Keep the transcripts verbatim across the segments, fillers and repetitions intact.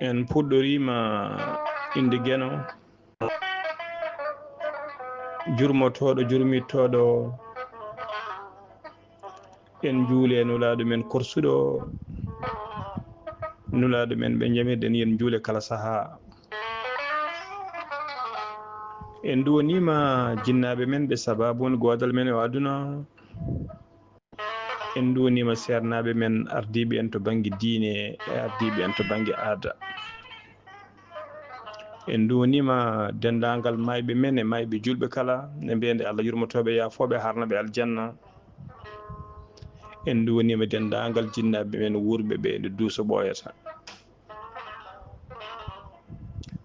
En puɗɗoriima innde Geno, jurmotooɗo, jurmittooɗo. En njuule Nulaaɗo men korsuɗo, Nulaaɗo men ɓe njamirɗen, yen njuule kala sahaa. En nduwaniima jinnaaɓe men ɓe sabaabu woni goodal men e aduna. En nduwaniima seernaaɓe men ardiiɓe en to bannge diine e ardiiɓe en to bannge aada. En nduwaniima denndaangal maayɓe men e maayɓe juulɓe kala, e mbiyde Allah yurmotooɓe, yaafooɓe, harnaɓe aljanna. En nduwaniima denndaangal jinnaaɓe men wuurɓe ɓe nde duuso ɓooyata.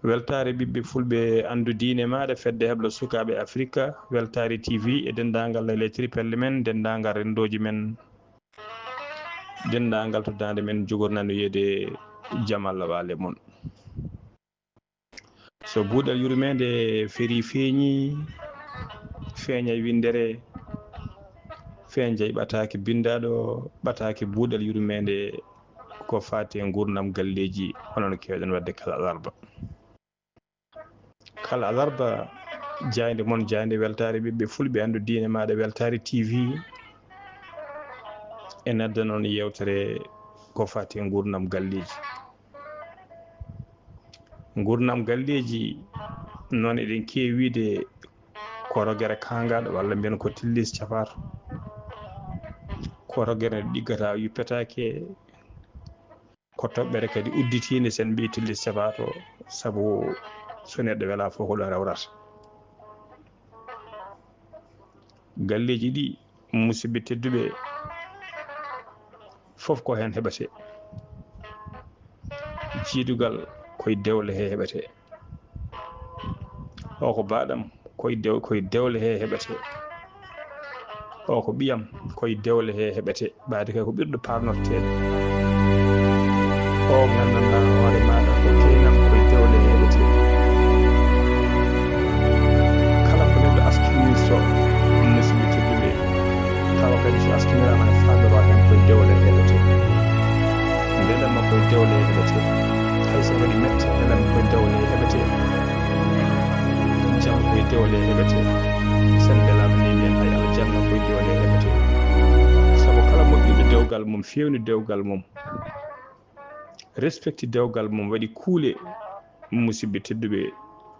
Weltaare ɓiɓɓe fulɓe, anndu diine maaɗa, fedde heblo sukaaɓe Afrika, Weltaare T V e denndaangal les tripelles men, denndaangal renndooji men, denndaangal to daande men jogornano yeede jam Allah waale mon. So buuɗal yurmeende ferii feeñi, feeñay winndere, feeñay ɓataake binndaaɗo, ɓataake buuɗal yurmeende ko faati e nguurndam galleeji, hono no keewɗen waɗde kala alarba. Kala alarba, jaaynde mon, jaaynde weltaare ɓiɓɓe fulɓe, anndu diine maaɗa, Weltaare T V, en addan on yeewtere ko faati e nguurndam galleeji. Nguurndam galleeji, noon eɗen keewi wiide ko rogere kaangaaɗo, walla mbiyen ko tillis capaato. Ko rogere nde ɗiggata, yuppetaake, ko toɓɓere kadi udditiinde, sen mbiyi tillis capaato, sabu so neɗɗo welaa fof ko ɗo rewrata. Galleeji ɗi, musidɓe tedduɓe, fof ko heen heɓetee. Jiidugal koye dewle he heɓetee. O ko baaɗam, koye dew-, koye dewle he heɓetee. O ko ɓiyam, koye dewle he heɓetee. Ɓaade kay ko ɓiɗɗo paarnorteeɗo. O nganndanɗaa hoore maaɗa ko keenam, koye dewle he heɓetee. Kala ko neɗɗo askimirto, musidɓe tedduɓe, tawa kadi so askiniraama ne faandoroo heen koye dewle he heɓetee. Mbelamma koye dewle he heɓetee. Hay so waɗi mette, mbelamma koye dewle he heɓetee. Jam koye dewle heɓetee. Sen mbelaama ni mbiyen hay aljanna koye dewle heɓetee. Sabu kala moƴƴuɗo dewgal mum, feewni dewgal mum, respecti dewgal mum, waɗi kuule, musidɓe tedduɓe,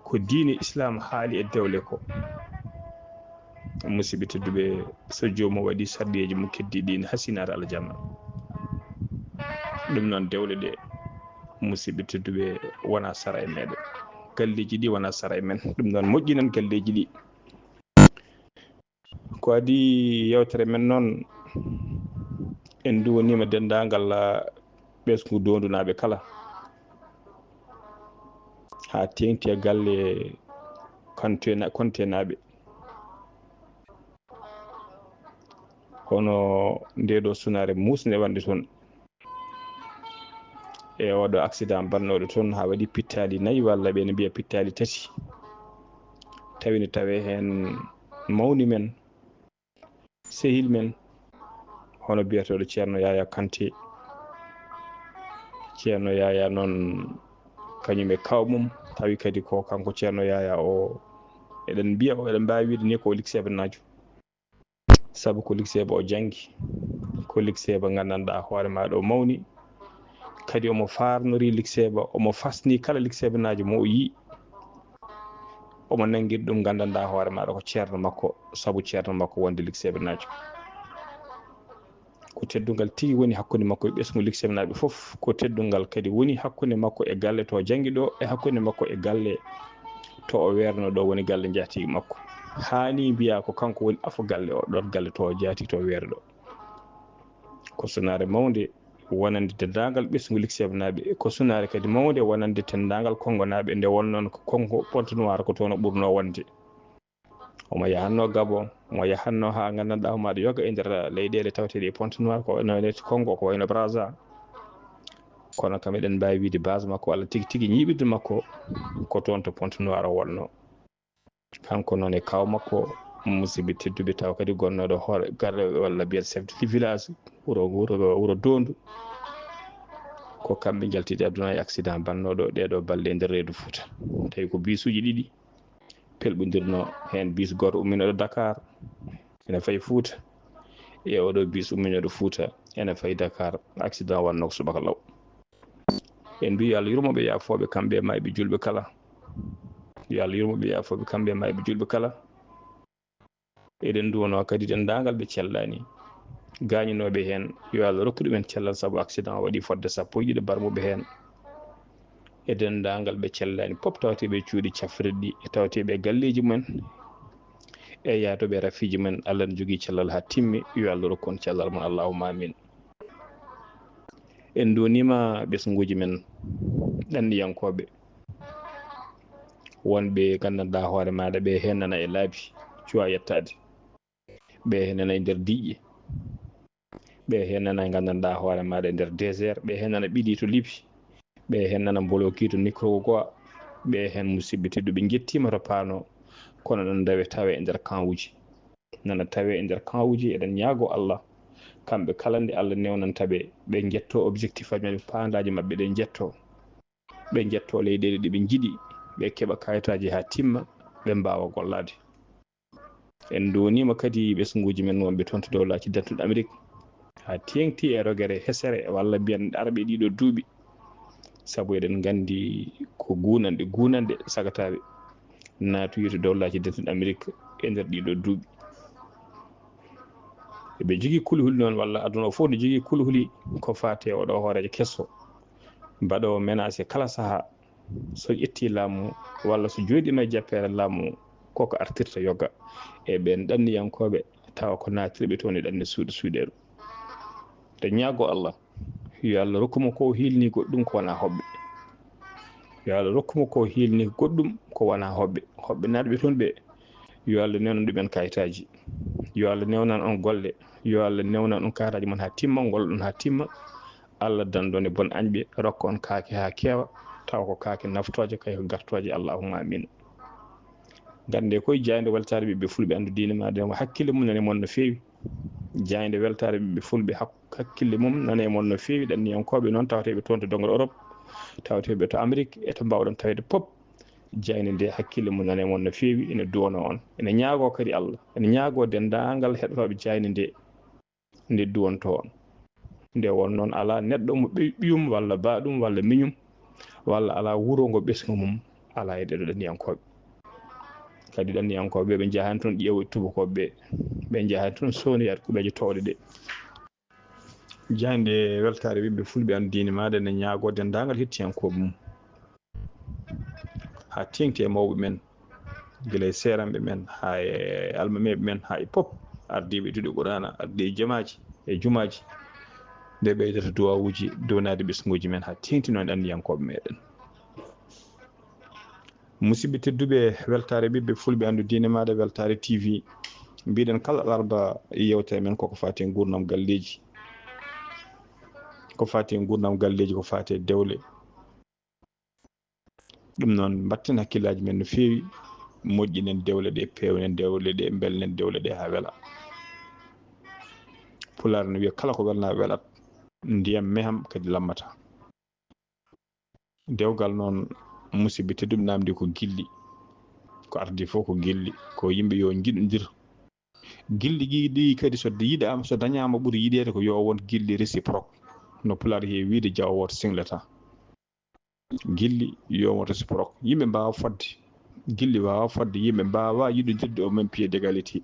ko diine Islaam haali e dewle ko. Musidɓe tedduɓe, so joomum waɗi sarɗiyeeji mum keddiiɗi ɗi, ne hasinaare aljanna. Ɗum noon dewle ɗe, musidɓe tedduɓe, wonaa sara e meɗen. Galleeji ɗi wonaa sara e men. Ɗum noon moƴƴinen galleeji ɗi. Ko adii yeewtere men noon, en nduwaniima denndaangal, ah, ɓesngu Doondunaaɓe kala, haa teeŋti e galle Konte-, Kontenaaɓe. Hono ndee ɗoo sunaare muusnde wonde toon. E oo ɗoo accident mbaɗnooɗo toon, haa waɗi pittaali nayi, walla ɓe ne mbiya pittaali tati. Tawi ne tawee heen mawni men, sehil men, hono biyetooɗo Ceerno Yaya Kanté. Ceerno Yaya noon, kañum e kaaw mum, tawi kadi ko kanko Ceerno Yaya o, eɗen mbiya, eɗen mbaawi wiide ni ko o likseebanaajo. Sabu ko likseeba o janngi, ko likseeba nganndanɗaa hoore maaɗa o mawni. Kadi omo faarnori likseeba, omo fasni kala likseebanaajo mo o yi'i. Omo nanngiri ɗum nganndanɗaa hoore maaɗa ko ceerno makko, sabu ceerno makko wonde likseebanaajo. Ko teddungal tigi woni hakkunde makko e ɓesngu likseebanaaɓe fof. Ko teddungal kadi woni hakkunde makko e galle to o janngi ɗo, e hakkunde makko e galle to o weerno ɗo, woni galle njaatigi makko. Haani mbiyaa ko kanko woni afo galle o, ɗon galle to o jaatigi, to o weeri ɗo. Ko sunaare mawnde wonande denndaangal ɓesngu likseebanaaɓe. Ko sunaare kadi mawnde wonande denndaangal Konngonaaɓe, nde wonnoo ko Konngo Pointe-Noire ko toon o ɓurnoo wonde. Omo yahatnoo Gabon, omo yahatnoo haa nganndanɗaa hoore maaɗa yoga e nder leyɗeele taweteeɗe e Pointe-Noire, ko wayno Konngo, ko wayno Brazza. Kono kam eɗen mbaawi wiide base makko walla tigi tigi ñiiɓirde makko ko toon to Pointe-Noire o wonnoo. Kanko noon e kaaw makko, musidɓe tedduɓe, taw kadi gonnooɗo hoore galle walla mbiyen chef de village wuro, wuro, wuro Doondu. ko kamɓe njaltiti aduna e accident bannooɗo ɗeeɗo balɗe e nder reedu Fuuta. Tawi ko bisuuji ɗiɗi pelɓondirno, heen bis gooto umminooɗo Dakar ene fayi Fuuta, e oɗo bis umminooɗo Fuuta ene fayi Dakar. Accident wannoo ko subaka law. En mbii yo Allah yurmo ɓe, yaafoo ɓe kamɓe e maayɓe julɓe kala. Yo Allah yurmo ɓe, yaafoo ɓe kamɓe e maayɓe julɓe kala. Eɗen nduwanoo kadi denndaangal ɓe cellaani, gaañinooɓe heen, yo Allah rokku ɗumen cellal, sabu accident o waɗi fodde sappo e ɗiɗo barmuɓe heen. E denndaangal ɓe cellaani pop, tawateeɓe e cuuɗi cafrirɗi, e tawateeɓe e galleeji mumen, e yaadooɓe e rafiiji mumen, Allah ne jogii cellal haa timmi, yo Allah rokku on cellal mon, allahumma amin. En nduwaniima ɓesnguuji men ɗanniyankooɓe, wonɓe nganndanɗaa hoore maaɗa, ɓe heen nana e laabi, cuwaa yettaade. Ɓe heen nana e nder diƴƴe. Ɓe heen nana, nganndanɗaa hoore maaɗa, e nder désert. Ɓe heen nana ɓiɗi to Libi. Ɓe heen nana mbolokii to Nicaragua. Ɓe heen, musidɓe tedduɓe, njettiima to paanoo, kono nana ndawe tawe e nder camp uji. Nana tawe e nder camp uji. Eɗen ñaagoo Allah, kamɓe kala, nde Allah newnanta ɓe, ɓe njettoo objectif aji maɓɓe, paandaaji maɓɓe ɗe njettoo. Ɓe njettoo leyɗeele ɗe ɓe njiɗi, ɓe keɓa kayitaaji haa timma, ɓe mbaawa gollaade. En nduwaniima kadi ɓesnguuji men wonɓe toon to Dowlaaji Dentuɗi Amerik, haa teeŋti e rogere hesere, walla mbiyen arɓe ɗiɗo duuɓi, sabu eɗen nganndi ko guunanɗe, guunanɗe sagataaɓe naatoyi to Dowlaaji Dentuɗi Amerik e nder ɗiɗo duuɓi. Eɓe njogii kulhuli noon, walla aduna o fof ne jogii kulhuli ko faati e oɗo hooreejo keso, mbaɗoowo menacé kala sahaa. So ƴettii laamu, walla so jooɗiima e jappeere laamu, koko artirta yoga e ɓeen ɗanniyankooɓe, tawa ko naatirɓe toon e ɗanni suuɗe suuɗeeru. Nde ñaagoo Allah, yo Allah rokku mo ko o hiilni goɗɗum ko wonaa hoɓɓe. Yo Allah rokku mo ko o hiilni goɗɗum ko wonaa hoɓɓe. Hoɓɓe naatɓe toon ɓe, yo Allah newnan ɗumen kayitaaji. Yo Allah newnan on golle. Yo Allah newnan on kayitaaji mon haa timma, ngol ɗon haa timma. Allah danndo ne bon añɓe, rokka on kaake haa keewa, tawa ko kaake naftooje, kay ko gartooje. Allahumma amin. Ngannde koye jaaynde weltaare ɓiɓɓe fulɓe anndu diine maaɗa, hakkille mum nane mon no feewi. Jaaynde weltaare ɓiɓɓe fulɓe hak-, hakkille mum nane mon no feewi. Ɗanniyankooɓe noon tawateeɓe toon to donngal Europe, tawateeɓe to Amérique, e to mbaawɗon taweede pop. Jaaynde nde hakkille mum nane mon no feewi, ene duwanoo on. Ene ñaagoo kadi Allah, ene ñaagoo denndaangal heɗotooɓe jaaynde nde. Nde duwantoo on. Nde won noon, alaa neɗɗo mo ɓe-, ɓiyum walla baaɗum walla miñum, walla alaa wuro ngo ɓesngu mum alaa e ɗeɗo ɗanniyankooɓe. Kadi ɗanniyankooɓe ɓe, ɓe njahaani toon ƴeewa tubakooɓe ɓe, ɓe njahaani toon soonoyaade kuɓeeje toowɗe ɗe. Jaaynde weltaare ɓiɓɓe fulɓe anndu diine maaɗa, ene ñaagoo denndaangal hettiyankooɓe mum. Haa teeŋti e mawɓe men, gila e seeranɓe men, haa e almameeɓe men, haa e pop, ardiiɓe duɗe Qur'aana, ardiiɓe jamaaji e jumaaji, nde ɓeydata duwawuuji, duwanaade ɓesnguuji men, haa teeŋti noon e ɗanniyankooɓe meɗen. Musidɓe tedduɓe, weltaare ɓiɓɓe fulɓe anndu diine maaɗa, Weltaare T V, mbiɗen kala alarba yewtere men koko faati e nguurndam galleeji, ko faati e nguurndam galleeji, ko faati e dewle. Ɗum noon, mbatten hakkillaaji men no feewi, moƴƴinen dewle ɗe, peewnen dewle ɗe, mbelnen dewle ɗe haa wela. Pulaar no wiya, "Kala ko welnaa welat, ndiyam meham kadi lammata." Dewgal noon, musidɓe tedduɓe, namdi ko gilli. Ko ardi fof ko gilli, ko yimɓe yo njiɗondir. Gilli ɗi, ɗi kadi so yiɗaama, so dañaama ɓuri yiɗeede ko yo won gilli réciproque. No Pulaar heewi wiyde, "Jaawo wooto singlata." Gilli yo won réciproque. Yimɓe mbaawa fodde. Gilli waawa fodde. Yimɓe mbaawa yiɗondirde au même pied d'égalité.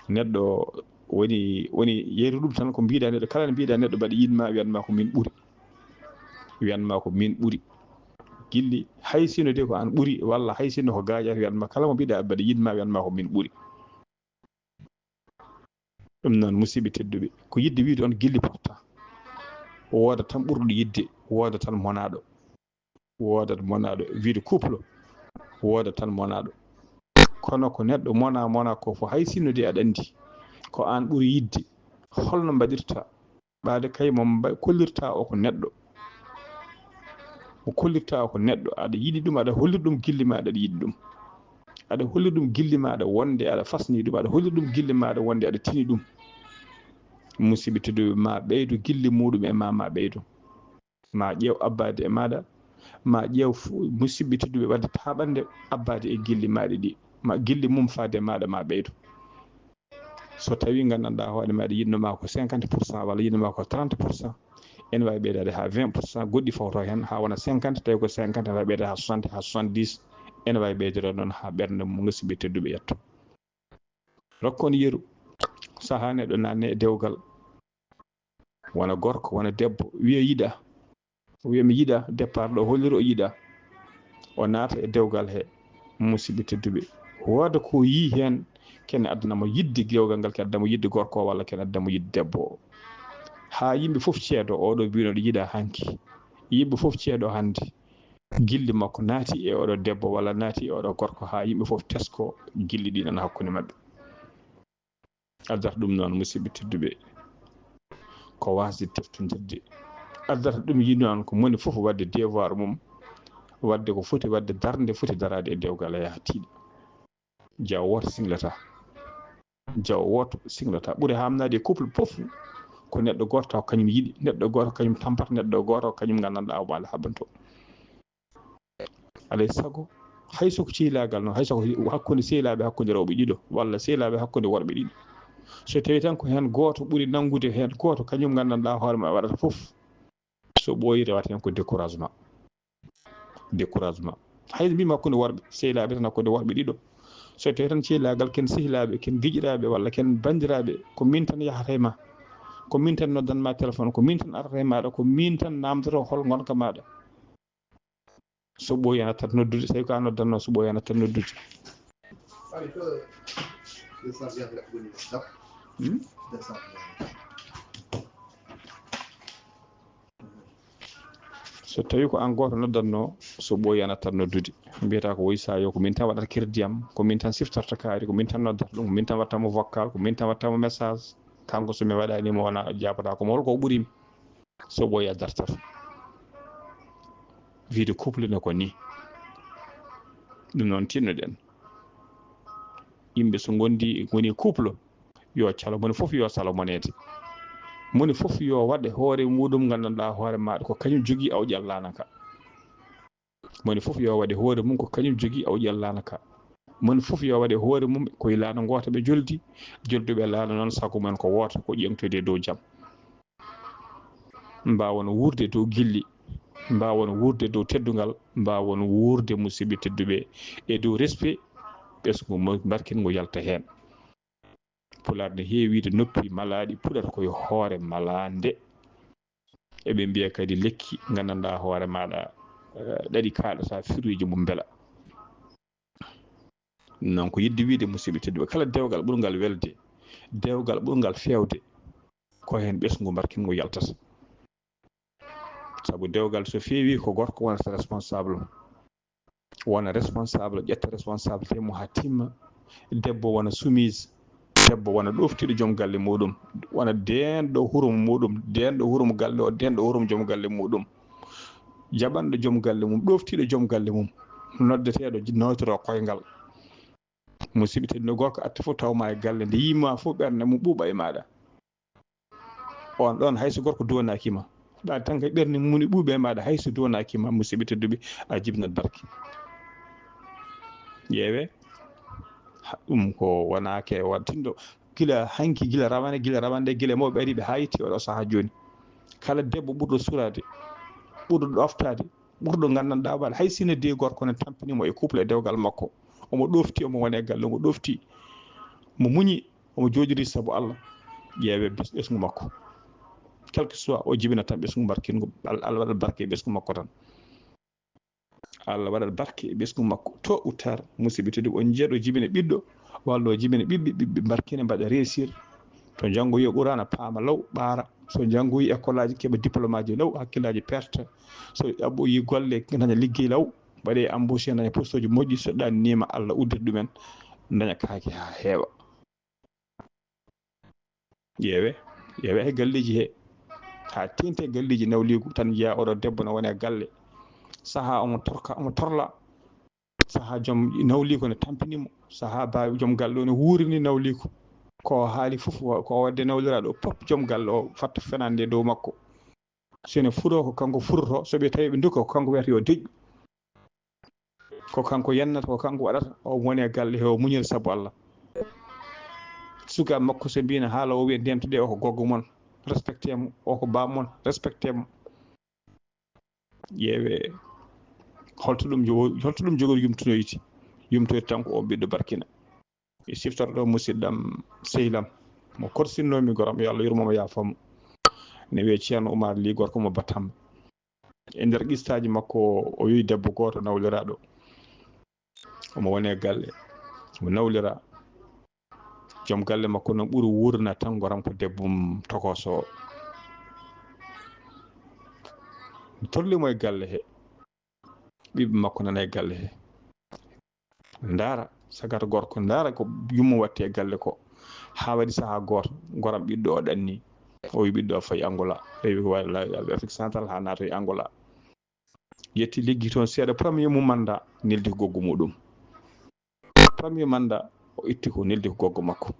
Neɗɗo woni, woni yeru ɗum tan ko mbiɗa neɗɗo. Kala nde mbiɗa neɗɗo mbaɗa yiɗma, wiyanma ko min ɓuri. Wiyanma ko min ɓuri. Gilli, hay sino de ko an ɓuri, walla hay sino ko gaaƴata, wiyanma kala mo mbiɗa mbaɗa yiɗma, wiyanma ko min ɓuri. Ɗum noon, musidɓe tedduɓe, ko yiɗde wiide on gilli potta. Wooda tan ɓurɗo yiɗde, wooda tan monaaɗo. Woodat monaaɗo, wiide couple, wooda tan monaaɗo. Kono ko neɗɗo mona, mona ko fof, hay sinno de aɗa anndi ko aan ɓuri yiɗde, holno mbaɗirta? Ɓaade kay mo mba-, kollirta o ko neɗɗo. Mo kollirta o ko neɗɗo, aɗa yiɗi ɗum, aɗa hollira ɗum gilli ma, aɗa yiɗi ɗum. Aɗa hollira ɗum gilli ma, aɗa wonde, aɗa fasni ɗum, aɗa hollira ɗum gilli ma, aɗa wonde, aɗa tini ɗum. Musidɓe tedduɓe, ma ɓeydo gilli muɗum e ma, ma ɓeydo. Ma ƴeew abbaade e maaɗa, ma ƴeew fu-, musidɓe tedduɓe, waɗde taaɓannde abbaade e gilli maaɗa ɗi, ma gilli mum faade e maaɗa ma ɓeydo. So tawii nganndanɗaa hoore maaɗa yiɗno ma ko cinquante pour cent walla yiɗno ma ko trente pour cent, ene waawi ɓeydaade haa vingt pour cent, goɗɗi fawto heen haa wona cinquante, tawi ko cinquante ene waawi ɓeydaade haa soixante, haa soixante-dix, ene waawi ɓeydoro noon haa ɓernde mum musidɓe tedduɓe yetto. Rokkon yeru, sahaa neɗɗo naatne e dewgal, wona gorko, wona debbo, wiya yiɗa, wiya mi yiɗa, départ ɗo, hollira o yiɗa, o naata e dewgal he, musidɓe tedduɓe. Wooda ko yii heen, kene addana mo yiɗde dewgal ngal, kene addana mo yiɗde gorko o, walla kene addana mo yiɗde debbo o. Haa yimɓe fof ceedo, oɗo mbino ɗo yiɗa hanki. Yimɓe fof ceedo hannde. Gilli makko naati e oɗo debbo walla naati e oɗo gorko, haa yimɓe fof tesko gilli ɗi nana hakkunde maɓɓe. Addata ɗum noon, musidɓe tedduɓe, ko waasde teftondirde. Addata ɗum yi noon ko moni fof waɗde devoir mum, waɗde ko foti waɗde, darnde foti daraade e dewgal, yaha tiiɗa. Jawo wooto singlata. Jawo wooto singlata. Ɓuri haamnaade e couple fof ko neɗɗo gooto taw kañum yiɗi, neɗɗo gooto kañum tampata, neɗɗo gooto kañum nganndanɗaa o maale haɓanto. Alay sago, hay so ko ceylaagal noon, hay so ko hakkunde seylaaɓe, hakkunde rewɓe ɗiɗo, walla seylaaɓe hakkunde worɓe ɗiɗo. So tawii tan ko heen gooto ɓuri nanngude heen gooto, kañum nganndanɗaa hoore ma waɗata fof. So ɓooyi rewata heen ko découragement. Découragement. Hay mbiimi hakkunde worɓe, seylaaɓe tan hakkunde worɓe ɗiɗo. So tawii tan ceylaagal ken sehilaaɓe, ken giƴiraaɓe, walla ken banndiraaɓe, ko min tan yahata e ma. Ko min tan noddan ma téléphone, ko min tan arata e maaɗa, ko min tan naamndoto hol ngonka maaɗa. So ɓooyi a nattat noddude, so tawii ko a noddanno, so ɓooyi a nattat noddude. Hmm? So tawii ko aan gooto noddanno, so ɓooyi a nattat noddude. Mbiyata ko woy saa yo ko min tan waɗata crédit am, ko min tan siftorta kaari, ko min tan noddata ɗum, ko min tan waɗta mo vocal, ko min tan waɗta mo message. Kanko so mi waɗaani mo wona jaabata ko mo, hol ko ɓuri mi? So ɓooyi a dartat. Vie de couple ne ko ni. Ɗum noon tinnoɗen. Yimɓe so ngondi, ngoni couple, yo calo, moni fof yo salo moneede. Moni fof yo waɗe hoore muɗum, nganndanɗaa hoore maaɗa ko kañum jogii, aw ƴallaana ka. Moni fof yo waɗe hoore mum ko kañum jogii, aw ƴallaana ka. Moni fof yo waɗe hoore mum koye laana ngoota ɓe joldi, jolduɓe laana noon sago mum en ko wooto, ko ƴeeŋtoyde e dow jam. Mbaawon wuurde dow gilli, mbaawon wuurde dow teddungal, mbaawon wuurde musidɓe tedduɓe e dow respect, ɓesngu mo-, barkingu yalta heen. Pulaar ne heewi wiide noppi malaaɗi puɗata ko e hoore malaande. Eɓe mbiya kadi lekki nganndanɗaa hoore maaɗa, eh, ɗaɗi kaaɗata firuuji mum mbela. Noon ko yiɗde wiide musidɓe tedduɓe, kala dewgal ɓurngal welde, dewgal ɓurngal feewde, ko heen ɓesngu barkingu yaltata. Sabu dewgal so feewi ko gorko wonata responsable. Wona responsable, ƴetta responsabilité mum haa timma. Debbo wona soumise, debbo wona ɗoftiiɗo joom galle muɗum, wona deenɗo hurum muɗum, deenɗo hurum galle o, deenɗo hurum joom galle muɗum. Jaɓanɗo joom galle mum, ɗoftiiɗo joom galle mum, noddeteeɗo, nawtoro koyngal. Musidɓe tedduɓe, gorko arta fof taw ma e galle, nde yii ma fof ɓernde mum ɓuuɓa e maaɗa. On ɗon hay so gorko duwanaaki ma, ɓaade tan kay ɓernde mum ne ɓuuɓi e maaɗa, hay so duwanaaki ma, musidɓe tedduɓe, a jibinat barke. Ƴeewe, ha-, ɗum ko wona ke waɗtinɗo gila hanki, gila rawane, gila rawande, gila mawɓe ariiɓe haa yetti oɗo sahaa jooni. Kala debbo ɓurɗo suuraade, ɓurɗo ɗoftaade, ɓurɗo nganndanɗaa waɗa, hay si ne de gorko ne tampini mo e couple e dewgal makko, omo ɗofti, omo woni e galle, omo ɗofti, mo muñi, omo jooɗiri sabu Allah, ƴeewe bes-, ɓesngu makko. Quel que soit, o jibina tan ɓesngu barkingu, Al-, Allah waɗat barke e ɓesngu makko tan. Allah waɗat barke e ɓesngu makko. Tôt ou tard, musidɓe tedduɓe, on njiyat o jibina ɓiɗɗo, walla o jibina ɓiɓɓe, ɓiɓɓe barkina mbaɗa réussir. To njanngoyi o Qur'aana paama law, ɓaara. So njanngoyi école aji, keɓa diplôme aji law, hakkillaaji perte. So ɗaɓɓoyi golle, daña liggey law, mbaɗe embauché, daña poste uji moƴƴi. So ɗannima, Allah uddita ɗumen, daña kaake haa heewa. Ƴeewe, ƴeewe he galleeji he, haa teeŋti e galleeji nawliigu, tan njiyaa oɗo debbo no woni e galle. Sahaa omo torka, omo torla. Sahaa joom nawliigu ne tampini mo. Sahaa ba-, joom galle o ne wuurini nawliigu. Ko o haali fof, wa-, ko o waɗde nawliraaɗo o pop, joom galle o fatta fenaande dow makko. So ene furo ko kanko furoto, so ɓe tawi ɓe ndokki ko kanko wiyata yo deƴƴu. Ko kanko yennata, ko kanko waɗata, o woni e galle he o muñira sabu Allah. Sukaaɓe makko so mbiino haala o wiya ndemto ɗe o ko goggo mon, respecté mo, o ko baaba mon, respecté mo. Ƴeewe holto ɗum jogo holto ɗum jogori yumtunoyti. Yumtoyta tan ko o ɓiɗɗo barkina. E siftorɗo musidɗam sehlam mo korsinnoomi goram yo Allah yurmomo yaafamo. Ne wiye Ceerno Umar Li gorko mo Batamba. E nder qistaaji makko o wiyi debbo gooto nawliraaɗo omo woni e galle omo nawlira joom galle makko noon ɓuri wuurna tan goram ko debbo mum tokooso o. Mi torlimo e galle he ɓiɓɓe makko nana e galle he ndaara sagata gorko ndaara ko yumma watti e galle ko haa waɗi sahaa gooto goram ɓiɗɗo o ɗanni o wi ɓiɗɗo o fayi angola rewi ko wawi laawi afrique central haa naatoy angola yetti liggi toon seeɗa premier mum manda neldi ko goggo muɗum premier manda o itti ko neldi ko goggo makko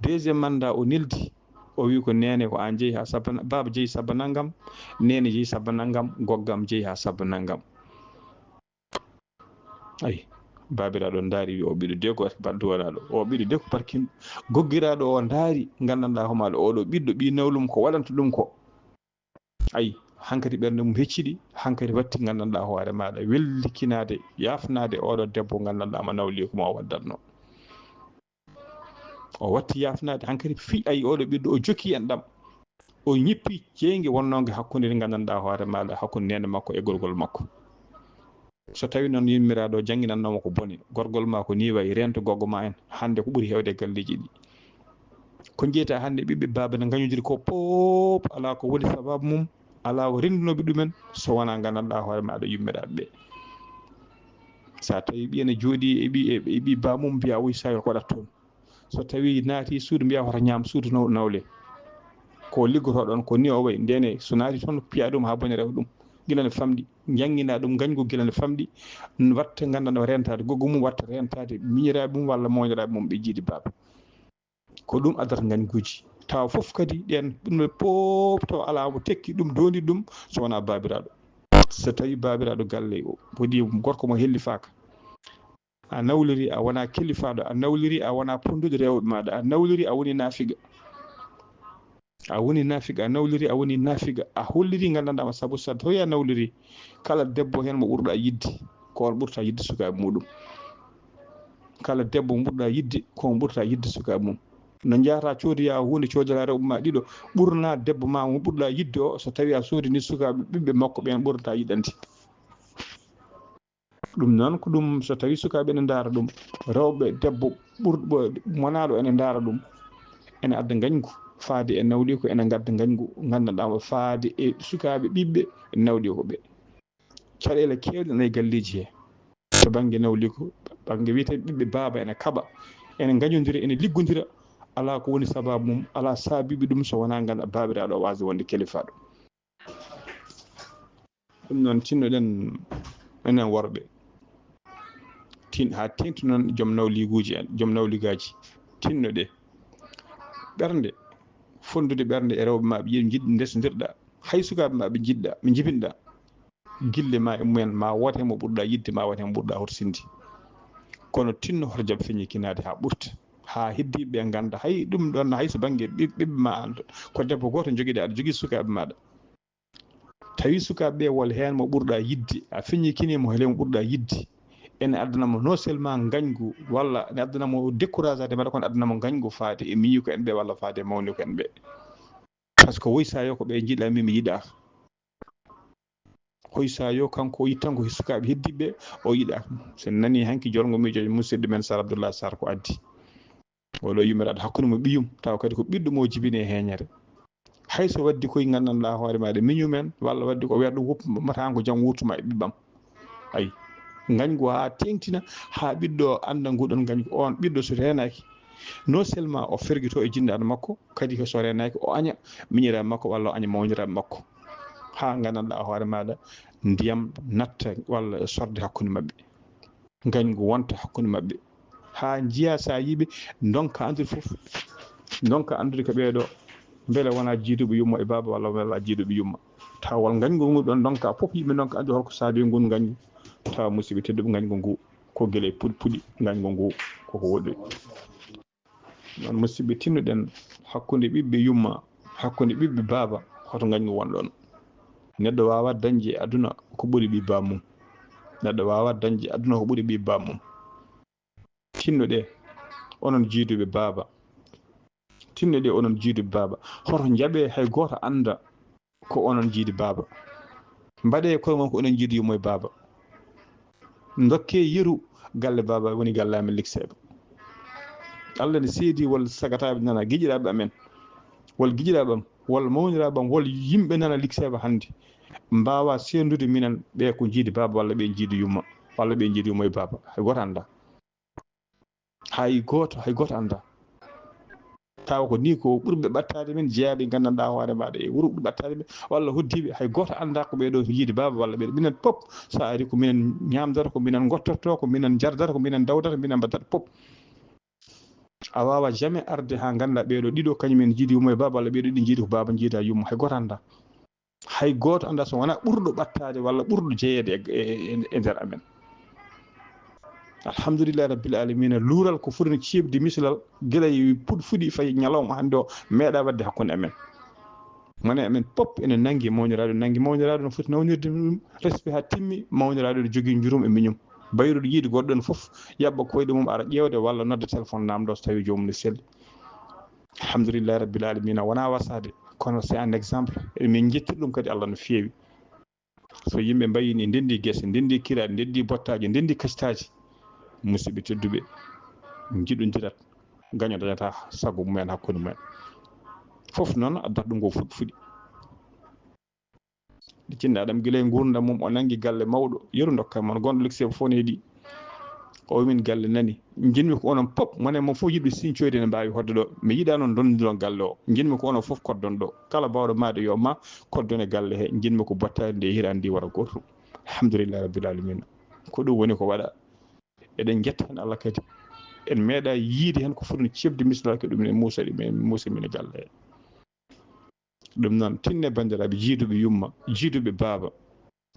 deuxième manda o neldi o wi ko nene ko an jeeyi ha sabba baba jeeyi sabba nangam nene jeeyi sabba nangam goggam jeeyi ha sabba nangam ayi babiraɗo ndaari wi o ɓiɗɗo de ko barduwanaɗo o ɓiɗɗo de ko barkinɗo goggiraɗo o ndaari gandanɗa homaɗo oɗo ɓiɗɗo ɓi nawlum ko waɗanta ɗum ko ayi hankadi ɓernde mum hecciɗi hankadi watti gandanɗa hoore maɗa wellikinaade yafnaade oɗo debbo gandanɗa ma nawli ko ma o waddatno o watti yafnaade hankadi fi ayi oɗo ɓiɗɗo o jokki en ɗam o ñippi jeynge wonnonge hakkunde nde gandanɗa hoore maɗa hakkunde nene makko e gorgol makko so tawi noon yummiraɗo jannginannoma ko boni gorgol ma ko ni wayi rento goggo ma en hande ko ɓuri hewde e galleji ɗi ko jeyta hande ɓiɓɓe baaba ne gañodiri ko pop ala ko woni sababu mum ala ko rendunoɓe ɗumen so wona gandanɗa hoore ma aɗa yummiraɓe ɓe sa tawi ɓiye ne jooɗi e ɓi e ɓi ba mum mbiya o sawi ko waɗat toon so tawi naati suudu mbiya hoto ñaam suudu nawle ko liggoto ɗon ko ni o wayi ndene so naati toon piya ɗum ha bone rewa ɗum gila ne famɗi jangina ɗum gañgu gila ne famɗi watta gandanɗa rentade goggo mum watta rentade miñiraɓe mum walla moñiraɓe mum ɓe jiidi baaba ko ɗum addata gañguji tawa fof kadi ɗen ɗum pop taw ala mo tekki ɗum dondi ɗum so wona babiraɗo so tawi babiraɗo galle o woni gorko mo hellifaka a nawliri a wona kilifaɗo a nawliri a wona pondude rewɓe maɗa a nawliri a woni nafiga a woni nafiga a nawliri a woni nafiga a holliri gandanɗama saabu sa tawi a nawliri kala debbo hen mo ɓurɗa yidde ko on ɓurta yidde sukaɓe muɗum kala debbo mo ɓurɗa yidde ko on ɓurta yidde sukaɓe mum no jahata codoya hunde codora rewɓe ma ɗiɗo ɓurna debbo ma mo ɓurɗa yidde o so tawi a sodini sukaɓe ɓiɓɓe makko ɓen ɓurta yiɗande ɗum noon ko ɗum so tawi sukaaɓe ene ndaara ɗum rewɓe debbo ɓurɗo monaaɗo ene ndaara ɗum ene adda ngañgu faade e nawliiko ene ngadda ngañgu nganndanɗaa faade e sukaaɓe ɓiɓɓe nawliiko ɓe caɗeele keewɗe ene e galleeji he to bannge nawliiko bannge wiyetee ɓiɓɓe baaba ene kaɓa ene ngañondira ene liggondira alaa ko woni sabaabu mum alaa saabiiɓe ɗum so wonaa ngannda baabiraaɗo o waasde wonde kelifaaɗo ɗum noon tinnoɗen enen worɓe tin ha tengti noon joom nawliguji en joom nawligaji tinnoɗe ɓernde fondude ɓernde e rewɓe ma ɓe jiɗ ndesdirɗa hay sukaɓe ma ɓe jiɗɗa ɓe jibinɗa gille ma e mumen ma woote mo ɓurɗa yidde ma woote mo ɓurɗa horsinde kono tinno hoto jaɓ feñikinade ha ɓurta ha heddiɓe ganda hay ɗum ɗon hay so banggue ɓiɓɓe ma an ko debbo goto joguiɗa aɗa jogui sukaɓe maɗa tawi sukaɓe ɓe wol hen mo ɓurɗa yidde a feññikinimo hele mo ɓurɗa yidde ene addana mo non seulement gañgu walla ene addana mo décourage ade mbaɗa kono addana mo gañgu faade e miñiko en ɓe walla faade e mawniko en ɓe par ce que woy sa yo ko ɓe jiiɗa min mi yiɗaka hoy sa yo kanko o yittanko sukaɓe heddiɓe o yiɗaka sen nani hanki jolgo miijojo musidɗo men sar abdoullah sar ko addi oɗo yummiraɗo hakkunde mo ɓiyum taw kadi ko ɓiɗɗo mo jibini e heñere hayso waddi koye gandanɗa hoore maɗa miñumen walla waddi ko wiyata ɗum woppu mbatango jam wurtuma e ɓiɓɓam ayi gañgu ha tengtina ha ɓiɗɗo anda nguɗon gañgu on ɓiɗɗo so renaki non seulement o ferguito e jinnaɗo makko kadi so renaki o aña miñiraɓe makko walla o aña mawniraɓe makko ha gandanɗa hoore maɗa ndiyam natta walla sorde hakkude mabɓe gañgu wonta hakkunde maɓɓe ha jiya sa yiɓe donka andude fof donka andude ko ɓeɗo Mbele wonaa jiiduɓe yumma e baaba, walla mbele wonaa jiiduɓe yumma? Tawa wol ngañgu ngu ɗon ndonka, fof yimɓe ndonka anndi holko saabi ngun ngañgu. Tawa musidɓe tedduɓe, ngañgu ngu ko gila e puɗi puɗi, ngañgu ngu koko woɗɗi. Noon musidɓe tinnuɗen, hakkunde ɓiɓɓe yumma, hakkunde ɓiɓɓe baaba, hoto ngañgu won ɗon? Neɗɗo waawaa dañde e aduna ko ɓuri ɓii bammum. Neɗɗo waawaa dañde e aduna ko ɓuri ɓii bammum. Tinnuɗe, onon jiiduɓe baaba. Tinnuɗe, onon jiiduɓe baaba. Hoto njaɓe hay gooto annda ko onon jiidi baaba. Mbaɗe koye mon ko onon jiidi yumma e baaba. Ndokke yeru galle baaba woni galle amen likseeɓe. Allah ne seedi wol sagataaɓe nana giƴiraaɓe amen, wol giƴiraaɓe am, wol mawniraaɓe am, wol yimɓe nana likseeɓe hannde mbaawa seendude minen ɓe ko jiidi baaba walla ɓe jiidi yumma, walla ɓe jiidi yumma e baaba. Hay gooto annda. Hay gooto, hay gooto annda. Tawa ko ni ko ɓurɓe ɓattaade men, jeyaaɓe nganndanɗaa hoore maaɗa e wuro ɓurɓe ɓattaade men, walla hoddiiɓe, hay gooto annda ko ɓee ɗoo jiidi baaba walla ɓee ɗoo. Minen pop, so a ari ko minen ñaamdata, ko minen ngottorto, ko minen njardata, ko minen ndawdata, minen mbaddata pop. A waawaa jamais arde haa ngannda ɓee ɗoo ɗiɗo kañum en jiidi yumma e baaba, walla ɓee ɗoo ɗi jiidi ko baaba jiida yumma. Hay gooto annda. Hay gooto annda so wonaa ɓurɗo ɓattaade walla ɓurɗo jeyeede e, e, e, e nder amen. Alhamdulillahi rabbil alamina, luural ko foti no ceeɓde misilal gila e puɗ-, fuɗi fayi ñalawma hannde o meeɗaa waɗde hakkunde amen. Mone amen pop ene nanngi mawniraaɗo, nanngi mawniraaɗo no foti nawnirde ɗum, respect haa timmi, mawniraaɗo no jogii njurum e miñum. Bayruɗo yiide goɗɗo ɗon fof, yaɓɓa koyɗe mum ara ƴeewde walla nodda téléphone naamndoo so tawii joomum ne selli. Alhamdulillahi rabbil alamina, wonaa wasaade, kono c'est un exemple. Eɗen min njettiri ɗum kadi Allah no feewi. So yimɓe mbayii ni, ndenndi gese, ndenndi kiraaɗi, ndenndi bottaaji, ndenndi kacitaaji, musidɓe tedduɓe, njiɗondirat, gaño dañataa sago mumen hakkunde mumen. Fof noon addat ɗum ko fuɗ-, fuɗi. Ɗi cinna Adam gila e nguurndam mum, o nanngi galle mawɗo, yeru ndokka mon, gonɗo likse fof ne ɗi. O wi min galle nani, njiɗmi ko onon pop, mone mo fof yiɗɓe siñcoyde ne mbaawi hoɗde ɗo. Mi yiɗaa noon ndondiron galle o, njiɗmi ko onon fof koddon ɗo. Kala baawɗo maayde yo ma koddon e galle he, njiɗmi ko bottaari nde e hiraande ndi wara gooto. Alhamdulillahi rabbil alamina. Ko ɗum woni ko waɗa. Eɗen njetta heen Allah kadi. En meeɗaa yiide heen ko foti no ceeɓde misilal ko ɗum ne muusa ɗi, men muusa min e galle he. Ɗum noon, tinne banndiraaɓe jiiduɓe yumma, jiiduɓe baaba,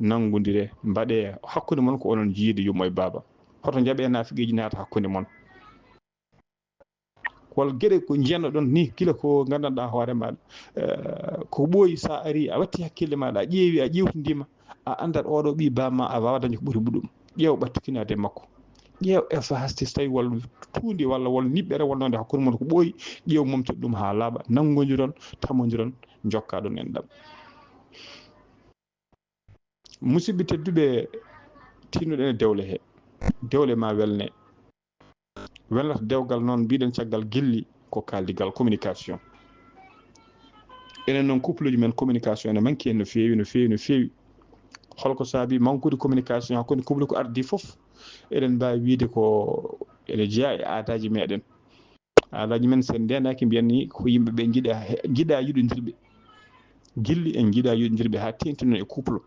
nanngondire, mbaɗe hakkunde mon ko onon jiidi yumma e baaba. Hoto njaɓe naafiqiiji naata hakkunde mon. Wol geɗe ko njiyannoɗon ni, gila ko nganndanɗaa hoore maaɗa, eh, ko ɓooyi, so a ari, a watti hakkille maaɗa, a ƴeewi, a ƴeewtindiima, a anndat oɗo ɓii baaba ma, a waawaa dañde ko ɓuri ɗum. Ƴeew ɓattukinaade e makko. Ƴeew e so hasde so tawii wol tuundi walla wol niɓɓere wonnode hakkunde mon ko ɓooyi, ƴeew momtude ɗum haa laaɓa, nanngondiron, tamondiron, njokkaɗon enɗam. Musidɓe tedduɓe, tinnoɗen e dewle he. Dewle ma welne. Welnata dewgal noon, mbiɗen caggal gilli ko kaaldigal, communication. Enen noon, couple uji men, communication ene manki en no feewi, no feewi, no feewi. Holko saabi mankude communication hakkunde couple ko ardi fof? Eɗen mbaawi wiide ko ene jeyaa e aadaaji meɗen. Aadaaji men, so en ndeenaaki, mbiyan ni ko yimɓe ɓe njiɗa, njiɗa yiɗondirɓe. Gilli en njiɗa yiɗondirɓe haa teeŋti noon e couple.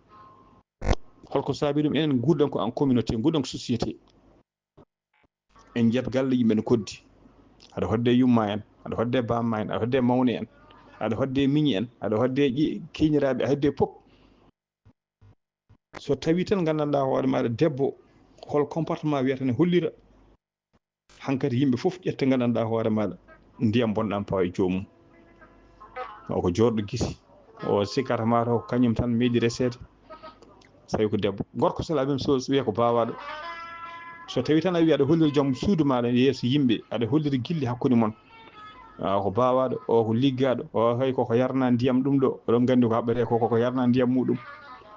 Holko saabi ɗum? Enen nguurɗen ko en communauté, nguurɗen ko société. En njiyat galle yimɓe no koddi. Aɗa hoɗde yumma en, aɗa hoɗde bamma en, aɗa hoɗde mawne en, aɗa hoɗde miñi en, aɗa hoɗde ƴi-, kiiñiraaɓe, aɗa hoɗde pop. So tawii tan nganndanɗaa hoore maaɗa debbo, hol comportement wiyata ne hollira, hankadi yimɓe fof ƴetta nganndanɗaa hoore maaɗa, ndiyam bonɗam pawa e joomum. O ko joorɗo gisi, o sikkata ma taw ko kañum tan meeɗi reseede. So tawii ko debbo, gorko so la même chose, wiya ko baawaaɗo. So tawii tan a wiyi aɗa hollira joom suudu maaɗa yeeso yimɓe, aɗa hollira gilli hakkunde mon. A, ko baawaaɗo, o ko liggaaɗo, o kay koko yarna ndiyam ɗum ɗo, oɗon nganndi ko haɓɓetee ko, koko yarna ndiyam muɗum.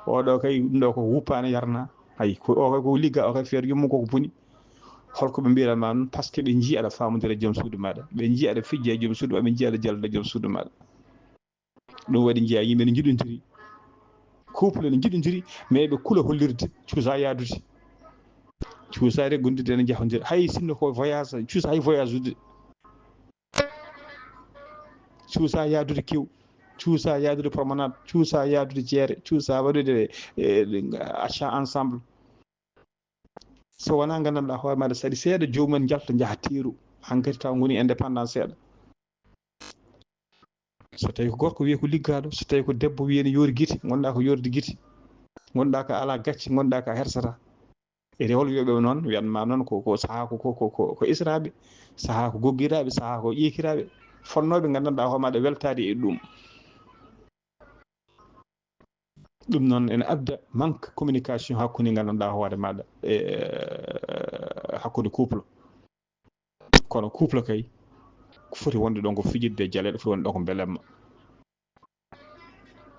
Oɗo kay ɗum ɗo koko wuppaani yarna. Ayi, ko, o kay ko ligga, o kay feere yumma koko boni. Holko ɓe mbiyata ma noon? Parce que ɓe njii aɗa faamodira e joom suudu maaɗa. Ɓe njii aɗa fijja e joom suudu maaɗa, ɓe njii aɗa jallida e joom suudu maaɗa. Ɗum waɗi njiyaa yimɓe ne njiɗondiri. Couple ne njiɗondiri, mais ɓe kula hollirde, cuusa yaadude. Cuusa reggondirde ene njahondira. Hay sinno ko voyage, cuusa hay voyage ude. Cuusa yaadude kew. Cuusa yaadude promenade. Cuusa yaadude jeere. Cuusa waɗude, eh, achat ensemble. So wonaa nganndanɗaa hoore maaɗa saɗi seeɗa, joomum en njalta njaha teeru. Hankadi taw ngoni indépendant seeɗa. So tawi ko gorko wiye ko liggaaɗo, so tawi ko debbo wiye ne yoori gite, ngonɗaa ko yoorde gite, ngonɗaa ko alaa gacce, ngonɗaa ko a hersataa. E rewol wiyeɓe noon, wiyan ma noon ko, ko sahaa ko, ko, ko, ko, ko israaɓe, sahaa ko goggiraaɓe, sahaa ko ƴeekiraaɓe, fonnooɓe nganndanɗaa hoore maaɗa weltaade e ɗum. Ɗum noon ene adda manque communication hakkunde nganndanɗaa hoore maaɗa e, e, hakkunde couple. Kono couple kay, ko foti wonde ɗon ko fijirde e jaleeɗe, foti wonde ɗon ko mbelemma.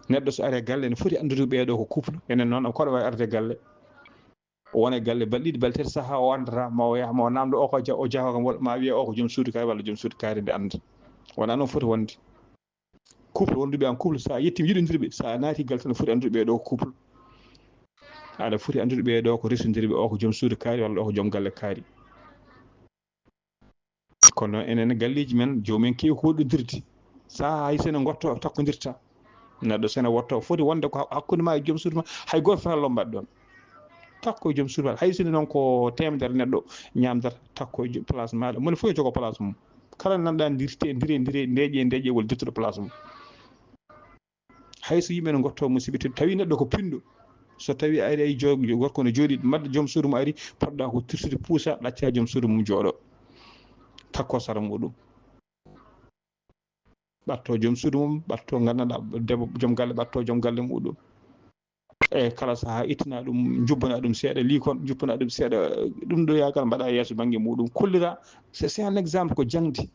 Neɗɗo so ari e galle, ene foti anndude ɓee ɗoo ko couple. Enen noon, ko wawi arde galle, o wona e galle balɗe ɗiɗi, balɗe tati, sahaa o anndata, ma o yaha, ma o namndo o ko ja-, o jahoowo kam, walla ma wiye o ko joom suudu kaari walla joom suudu kaari, nde annda. Wona noon foti wonde. Couple wonduɓe en couple, so a yettiima yiɗondirɓe, so a naati galle tan, foti anndude ɓee ɗoo ko couple. Aɗa foti anndude ɓee ɗoo ko resondirɓe, o ko joom suudu kaari walla o ko joom galle kaari. Kono enen galleeji men, joomum en keewi ko woɗɗondirde. Sahaa hay so ene ngotto, takkondirta. Neɗɗo so ene wotto, foti wonde ko hakkunde ma e joom suudu ma, hay gooto fotaa lombaade ɗoon. Takko e joom suudu ma. Hay so ene noon ko teemedere neɗɗo ñaamdata, takko e joom place maaɗa. Moni fof yo jogo place mum. Kala nanɗa ndirte, ndire, ndire, ndeeƴe, ndeeƴe, wol dettuɗo place mum. Hay so yimɓe ne ngotto musiɓɓe tedduɓe, tawi neɗɗo ko pinɗo, so tawi a ari, ay jo-, gorko no jooɗi, madde joom suudu mum ari, poɗɗa ko tirtude puusa, ɗacca joom suudu mum jooɗo, takko sara muɗum. Ɓatto joom suudu mum, ɓatto nganndanɗaa debbo, joom galle, ɓatto joom galle muɗum. E kala sahaa, ittina ɗum, jubbana ɗum seeɗa liikon, jubbana ɗum seeɗa, ɗum ɗo yaagal mbaɗa yeeso bannge muɗum, kollira. C'est, c'est un exemple ko jaŋde.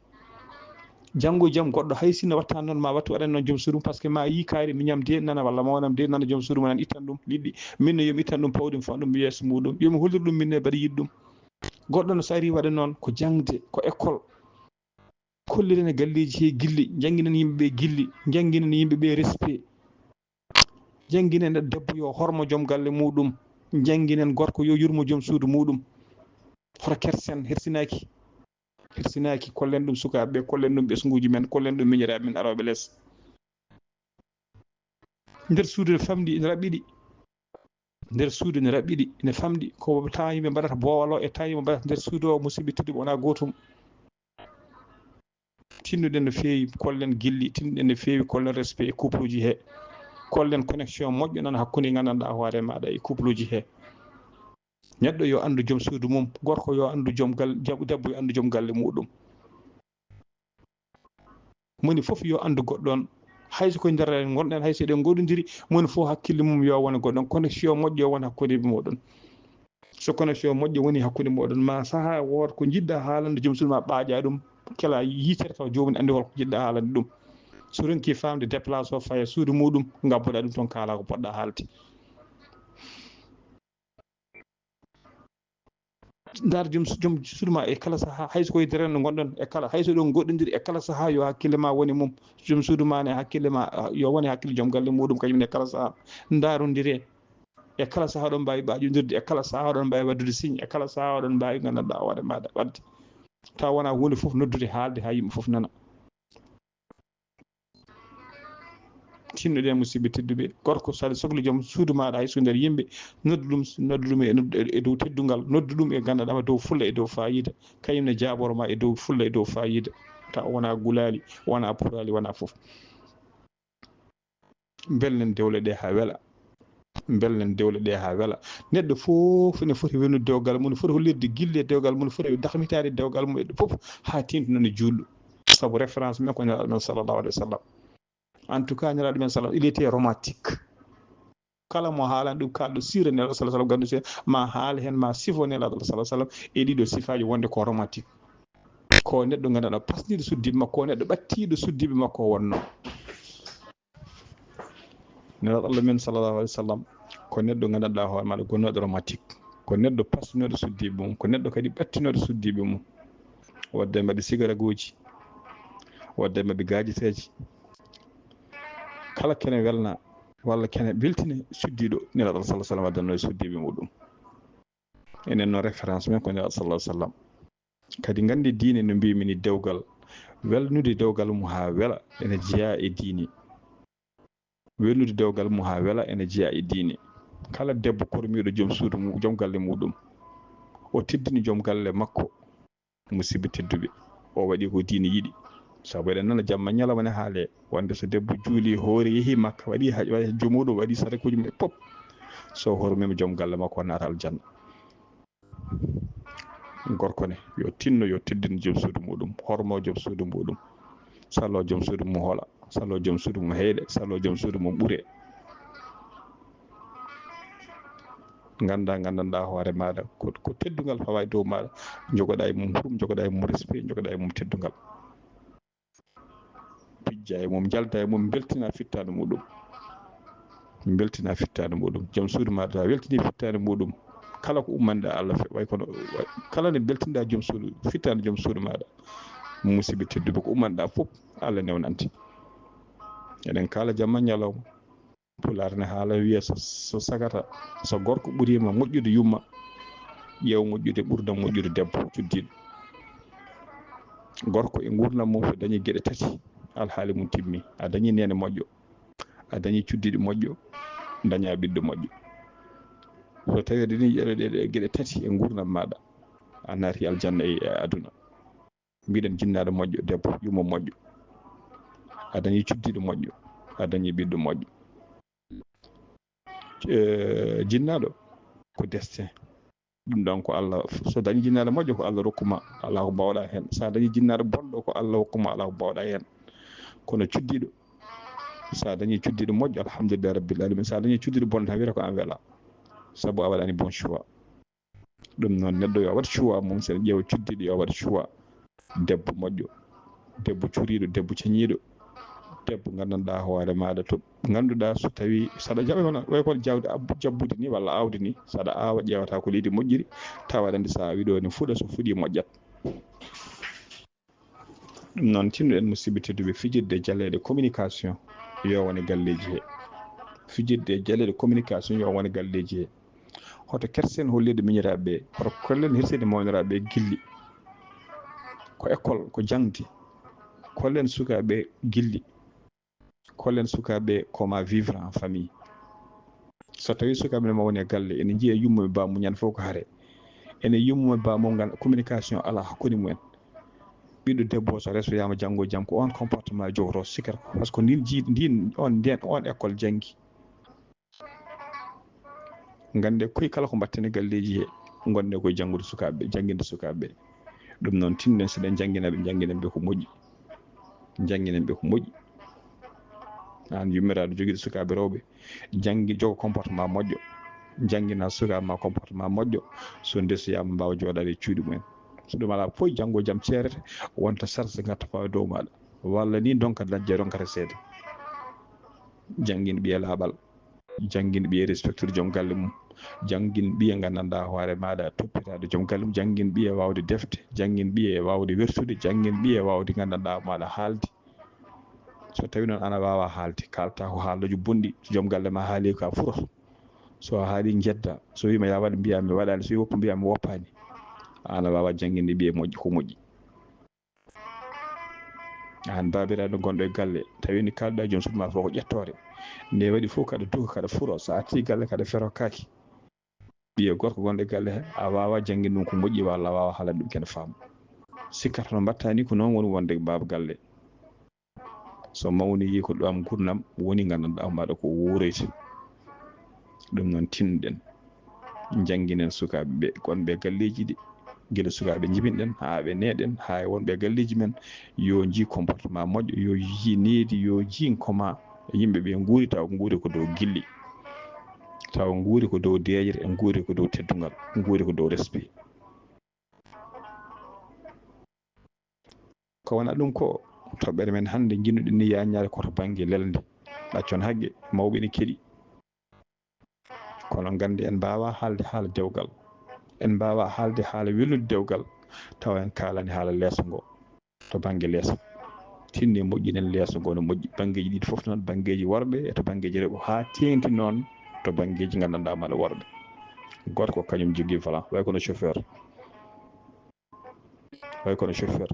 Janngo e jam goɗɗo hay sinno wattaani noon, ma wattu waɗan noon joom suudu mum, parce que ma yii kaari mi ñamde nana, walla ma wonam de nana, joom suudu mum nan ittan ɗum liɗɗi. Min ne yo mi ittan ɗum pawɗi mi fawa ɗum yeeso muɗum. Yo mi hollir ɗum min ne mbaɗa yiɗi ɗum. Goɗɗo no so ari waɗa noon ko jaŋde, ko école. Kolliren e galleeji he gilli, njannginen yimɓe ɓe gilli, njannginen yimɓe ɓe respect. Njannginen debbo yo hormo joom galle muɗum, njannginen gorko yo yurmo joom suudu muɗum. Hoto kersen, hersinaaki. Hersinaaki, kollen ɗum sukaaɓe ɓe, kollen ɗum ɓesnguuji men, kollen ɗum miñiraaɓe men arooɓe les. Nder suudu ne famɗi, ene raɓɓiɗi. Nder suudu ne raɓɓiɗi, ene famɗi. Ko temps yimɓe mbaɗata boowal o e temps yimɓe mbaɗata nder suudu o, musiɓɓe tedduɓe, wonaa gootum. Tinnuɗen no feewi, kollen gilli, tinnuɗen no feewi, kollen respect e couple uji he. Kollen connexion moƴƴo nan hakkunde nganndanɗaa hoore maaɗa e couple uji he. Neɗɗo yo anndu joom suudu mum, gorko yo anndu joom gal-, jab-, debbo yo anndu joom galle muɗum. Moni fof yo anndu goɗɗo on. Hay so ko e nder ngonɗen, hay so eɗen ngoɗondiri, moni fof hakkille mum yo wone goɗɗo on. Connexion moƴƴo won hakkunde moɗon. So connexion moƴƴo woni hakkunde moɗon, ma sahaa wooto ko njiɗɗa haalande joom suudu ma, ɓaaƴa ɗum, kela yitere taw joomum anndi holko njiɗɗa haalande ɗum. So ronki faamde, déplacé o, faya suudu muɗum, ngabboɗa ɗum toon, kaala ko poɗɗa haalde. Ndaar joom, joom suudu ma e kala sahaa, hay so ko e nder renndo ngonɗon, e kala, hay so ɗon ngoɗɗondiri, e kala sahaa yo hakkille ma wone mum. Joom suudu ma ne, hakkille ma, ah, yo wone hakkille joom galle muɗum kañum ne e kala sahaa. Ndaarondire e kala sahaa, oɗon mbaawi ɓaaƴondirde, e kala sahaa oɗon mbaawi waɗdude signe, e kala sahaa oɗon mbaawi nganndanɗaa hoore maaɗa waɗde. Taw wonaa huunde fof noddude, haalde haa yimɓe fof nana. Tinnoɗen, musiɓɓe tedduɓe, gorko so aɗa sokli joom suudu maaɗa, hay so nder yimɓe, noddu ɗum, noddu ɗum e, e, e dow teddungal, noddu ɗum e nganndanɗaa dow fulla, e dow faayiida. Kañum ne jaaboro ma e dow fulla, e dow faayiida. Taw wonaa gulaali, wonaa pulaali, wonaa fof. Mbelnen dewle ɗe haa wela. Mbelnen dewle ɗe haa wela. Neɗɗo fof ene foti welnude dewgal mum, foti hollirde gille dewgal mum, foti dakhmitaade dewgal mum e ɗum fof haa teeŋti noon e juulɗo. Sabu référence men ko Nelaaɗo men sallallahu alayhi wa sallam. En tout cas, Nelaaɗo men sallam, il était romantique. Kala mo haalan ɗum, kaalɗo siira Nelaaɗo sallallahu alayhi wa sallam, gandu sen, ma haal heen, ma sifo Nelaaɗo sallallahu alayhi wa sallam e ɗiɗo sifaaji wonde ko romantique. Ko neɗɗo nganndanɗaa pasniiɗo suddiiɓe makko, ko neɗɗo ɓattiiɗo suddiiɓe makko o wonno. Nelaaɗo Allah men sallallahu alayhi wa sallam ko neɗɗo nganndanɗaa hoore maaɗa gonnooɗo romantique, ko neɗɗo pastinooɗo suddiiɓe mum, ko neɗɗo kadi ɓattinooɗo suddiiɓe mum. Waɗde maɓɓe sigaragooji, waɗde maɓɓe gaajeteeji. Kala kene welna walla kene weltina suddiiɗo Nelaaɗo Allah sallallahu alayhi wa sallam waddannoo e suddiiɓe muɗum. Enen noon référence men ko Nelaaɗo sallallahu alayhi wa sallam. Kadi nganndi diine no mbiymi ni, dewgal, welnude dewgal mum haa wela ene jeyaa e diine. Welnude dewgal mum haa wela ene jeyaa e diine. Kala debbo kormiiɗo joom suudu mum, joom galle muɗum, o teddini joom galle makko, musiɓɓe tedduɓe, o waɗi ko diine yiɗi. Sabu eɗen nana jamma ñalawma ne haale wonde so debbo juuli, hoori, yehi Makka, waɗi haj, waɗi hajju muɗum, waɗi sadakuuji mum e pop, so hormiima joom galle makko, o naata aljanna. Gorko ne yo tinno, yo teddin joom suudu muɗum, hormo joom suudu muɗum, salo joom suudu mum hoola, salo joom suudu mum heyɗe, salo joom suudu mum ɓure. Ngannda, nganndanɗaa hoore maaɗa ko, ko teddungal fawa e dow maaɗa, jogoɗaa e mum hurum, jogoɗaa e mum respect, jogoɗaa e mum teddungal. Pijja e mum, njalda e mum, mbeltina fittaandu muɗum. Mbeltina fittaandu muɗum. Joom suudu maaɗa, ta weltini fittaandu muɗum. Kala ko ummanɗa Allah fe-, way kono, way, kala nde beltinɗa joom suudu, fittaandu joom suudu maaɗa, musidɓe tedduɓe, ko ummanɗa fof Allah newnante. Eɗen kaala jamma ñalawma. Pulaar ne haala wiya, so, so sagata, so gorko ɓuriima moƴƴude yumma, ƴeew moƴƴude ɓurda moƴƴude debbo cuddiiɗo. Gorko e nguurndam mum so dañi geɗe tati, alhaali mum timmi. A dañi neene moƴƴo, a dañi cuddiiɗo moƴƴo, daña ɓiɗɗo moƴƴo. So tawii a dañi ɗe, ɗe, ɗe geɗe tati e nguurndam maaɗa, a naati aljanna e, e aduna. Mbiɗen jinnaaɗo moƴƴo, debbo, yumma moƴƴo. A dañi cuddiiɗo moƴƴo, a dañi ɓiɗɗo moƴƴo. Eh, jinnaaɗo ko destin. Ɗum ɗon ko Allah, so dañi jinnaaɗo moƴƴo, ko Allah rokkuma, alaa ko mbaawɗa heen. So a dañi jinnaaɗo bonɗo, ko Allah rokkuma, alaa ko mbaawɗa heen. Kono cuddiiɗo, so a dañi cuddiiɗo moƴƴo, alhamdulillahi rabbil alamin. So a dañi cuddiiɗo bonɗo, tan wiyata ko an wela. Sabu a waɗani bon choix. Ɗum noon, neɗɗo yo waɗ choix mum, so en ƴeewa cuddiiɗo, yo waɗ choix debbo moƴƴo, debbo curiiɗo, debbo ceñiiɗo, debbo nganndanɗaa hoore maaɗa to ngannduɗaa so tawii saɗa jaɓa, wona way kono jawdi abbu-, jabbude ni walla aawde ni, saɗa aawa ƴeewata ko leydi moƴƴiri, tawa aɗa anndi so a aawii ɗo ne fuɗa, so fuɗii moƴƴat. Ɗum noon, tinno-ɗen musidɓe tedduɓe, fijirde e jaleeɗe communication yo wone galleeji he. Fijirde e jaleeɗe communication yo wone galleeji he. Hoto kersen hollirde miñiraaɓe ɓe, hoto kollen hirsirde mawniraaɓe ɓe gilli. Ko école, ko jaŋde. Kollen sukaaɓe ɓe gilli. Kollen sukaaɓe ɓe comment vivre en famille. So tawii sukaaɓe ne mawni e galle, ene njiya yumma e bammum ñande fof ko hare. Ene yumma e bammum ngal communication alaa hakkunde mumen. Ɓiɗɗo debbo so resoyaama janngo e jam, ko oon comportement jogoto sikkata ko. Par ce que ndin jii-, ndin, on, nden, on école janngi. Ngannde koye kala ko mbaɗten e galleeji he, ngonɗen koye janngude sukaaɓe ɓe, jannginde sukaaɓe ɓe. Ɗum noon, tinno-ɗen, so eɗen janngina ɓe, njannginen ɓe ko moƴƴi. Njannginen ɓe ko moƴƴi. Aan yummiraaɗo jogiiɗo sukaaɓe rewɓe, janngi, jogo comportement moƴƴo. Janngina sukaaɓe ma comportement moƴƴo. So ndesoyaama, mbaawa jooɗaade e cuuɗi mumen. So ɗum alaa fof, janngo e jam ceerete, wonta charge ngarta fawa e dow maaɗa. Walla ni ndonka dañde, ronkata seede. Janngin ɓiye laaɓal. Janngin ɓiye respectude joom galle mum. Janngin ɓiye nganndanɗaa hoore maaɗa, toppitaade joom galle mum. Janngin ɓiye waawde defde. Janngin ɓiye waawde wertude. Janngin ɓiye waawde nganndanɗaa maaɗa haalde. So tawii noon ana waawa haalde, kaalta ko haalooji bonɗi. So joom galle ma haali ko a furoto. So a haali njedda. So wiima ya waɗ, mbiya mi waɗaani. So wii woppu, mbiya mi woppaani. Ana waawa jannginde ɓiye moƴƴi ko moƴƴi. Aan baabiraaɗo gonɗo e galle, tawi ni kaalɗa joom suudu ma fof ko ƴettoore. Nde waɗi fof kaɗa duka, kaɗa furo, so arti galle kaɗa fero kaaki. Ɓiye gorko gonɗo e galle he, a waawa janngin ɗum ko moƴƴi walla a waawa haalande ɗum kene faam. Sikkata no mbaɗta ni ko noon woni wonde baaba galle. So mawni yi ko ɗo am gurdam woni nganndanɗaa maaɗa ko wuuroyta. Ɗum noon tinno-ɗen, njannginen sukaaɓe ɓe, wonɓe e galleeji ɗi, gila sukaaɓe njibin-ɗen, haa ɓe nee-ɗen, haa e wonɓe e galleeji men, yo njii comportement moƴƴo, yo njii needi, yo njii comment yimɓe ɓe nguuri, tawa nguuri ko dow gilli, tawa nguuri ko dow deeƴre, nguuri ko dow teddungal, nguuri ko dow respect. Ko wona ɗum ko toɓɓere men hannde, njiɗnuɗen ni yaññaade ko to bannge lelnde. Ɗaccon haqqe, mawɓe ene keɗi. Kono nganndi en mbaawaa haalde haala dewgal. En mbaawaa haalde haala welnude dewgal, tawa en kaalaani haala leeso ngo. To bannge leeso. Tinno moƴƴinen leeso ngo no moƴƴi. Banngeeji ɗiɗi fof noon, banngeeji worɓe e to banngeeji rewɓe, haa teeŋti noon to banngeeji nganndanɗaa maɗa worɓe. Gorko kañum jogii volant, way kono chauffeur. Way kono chauffeur.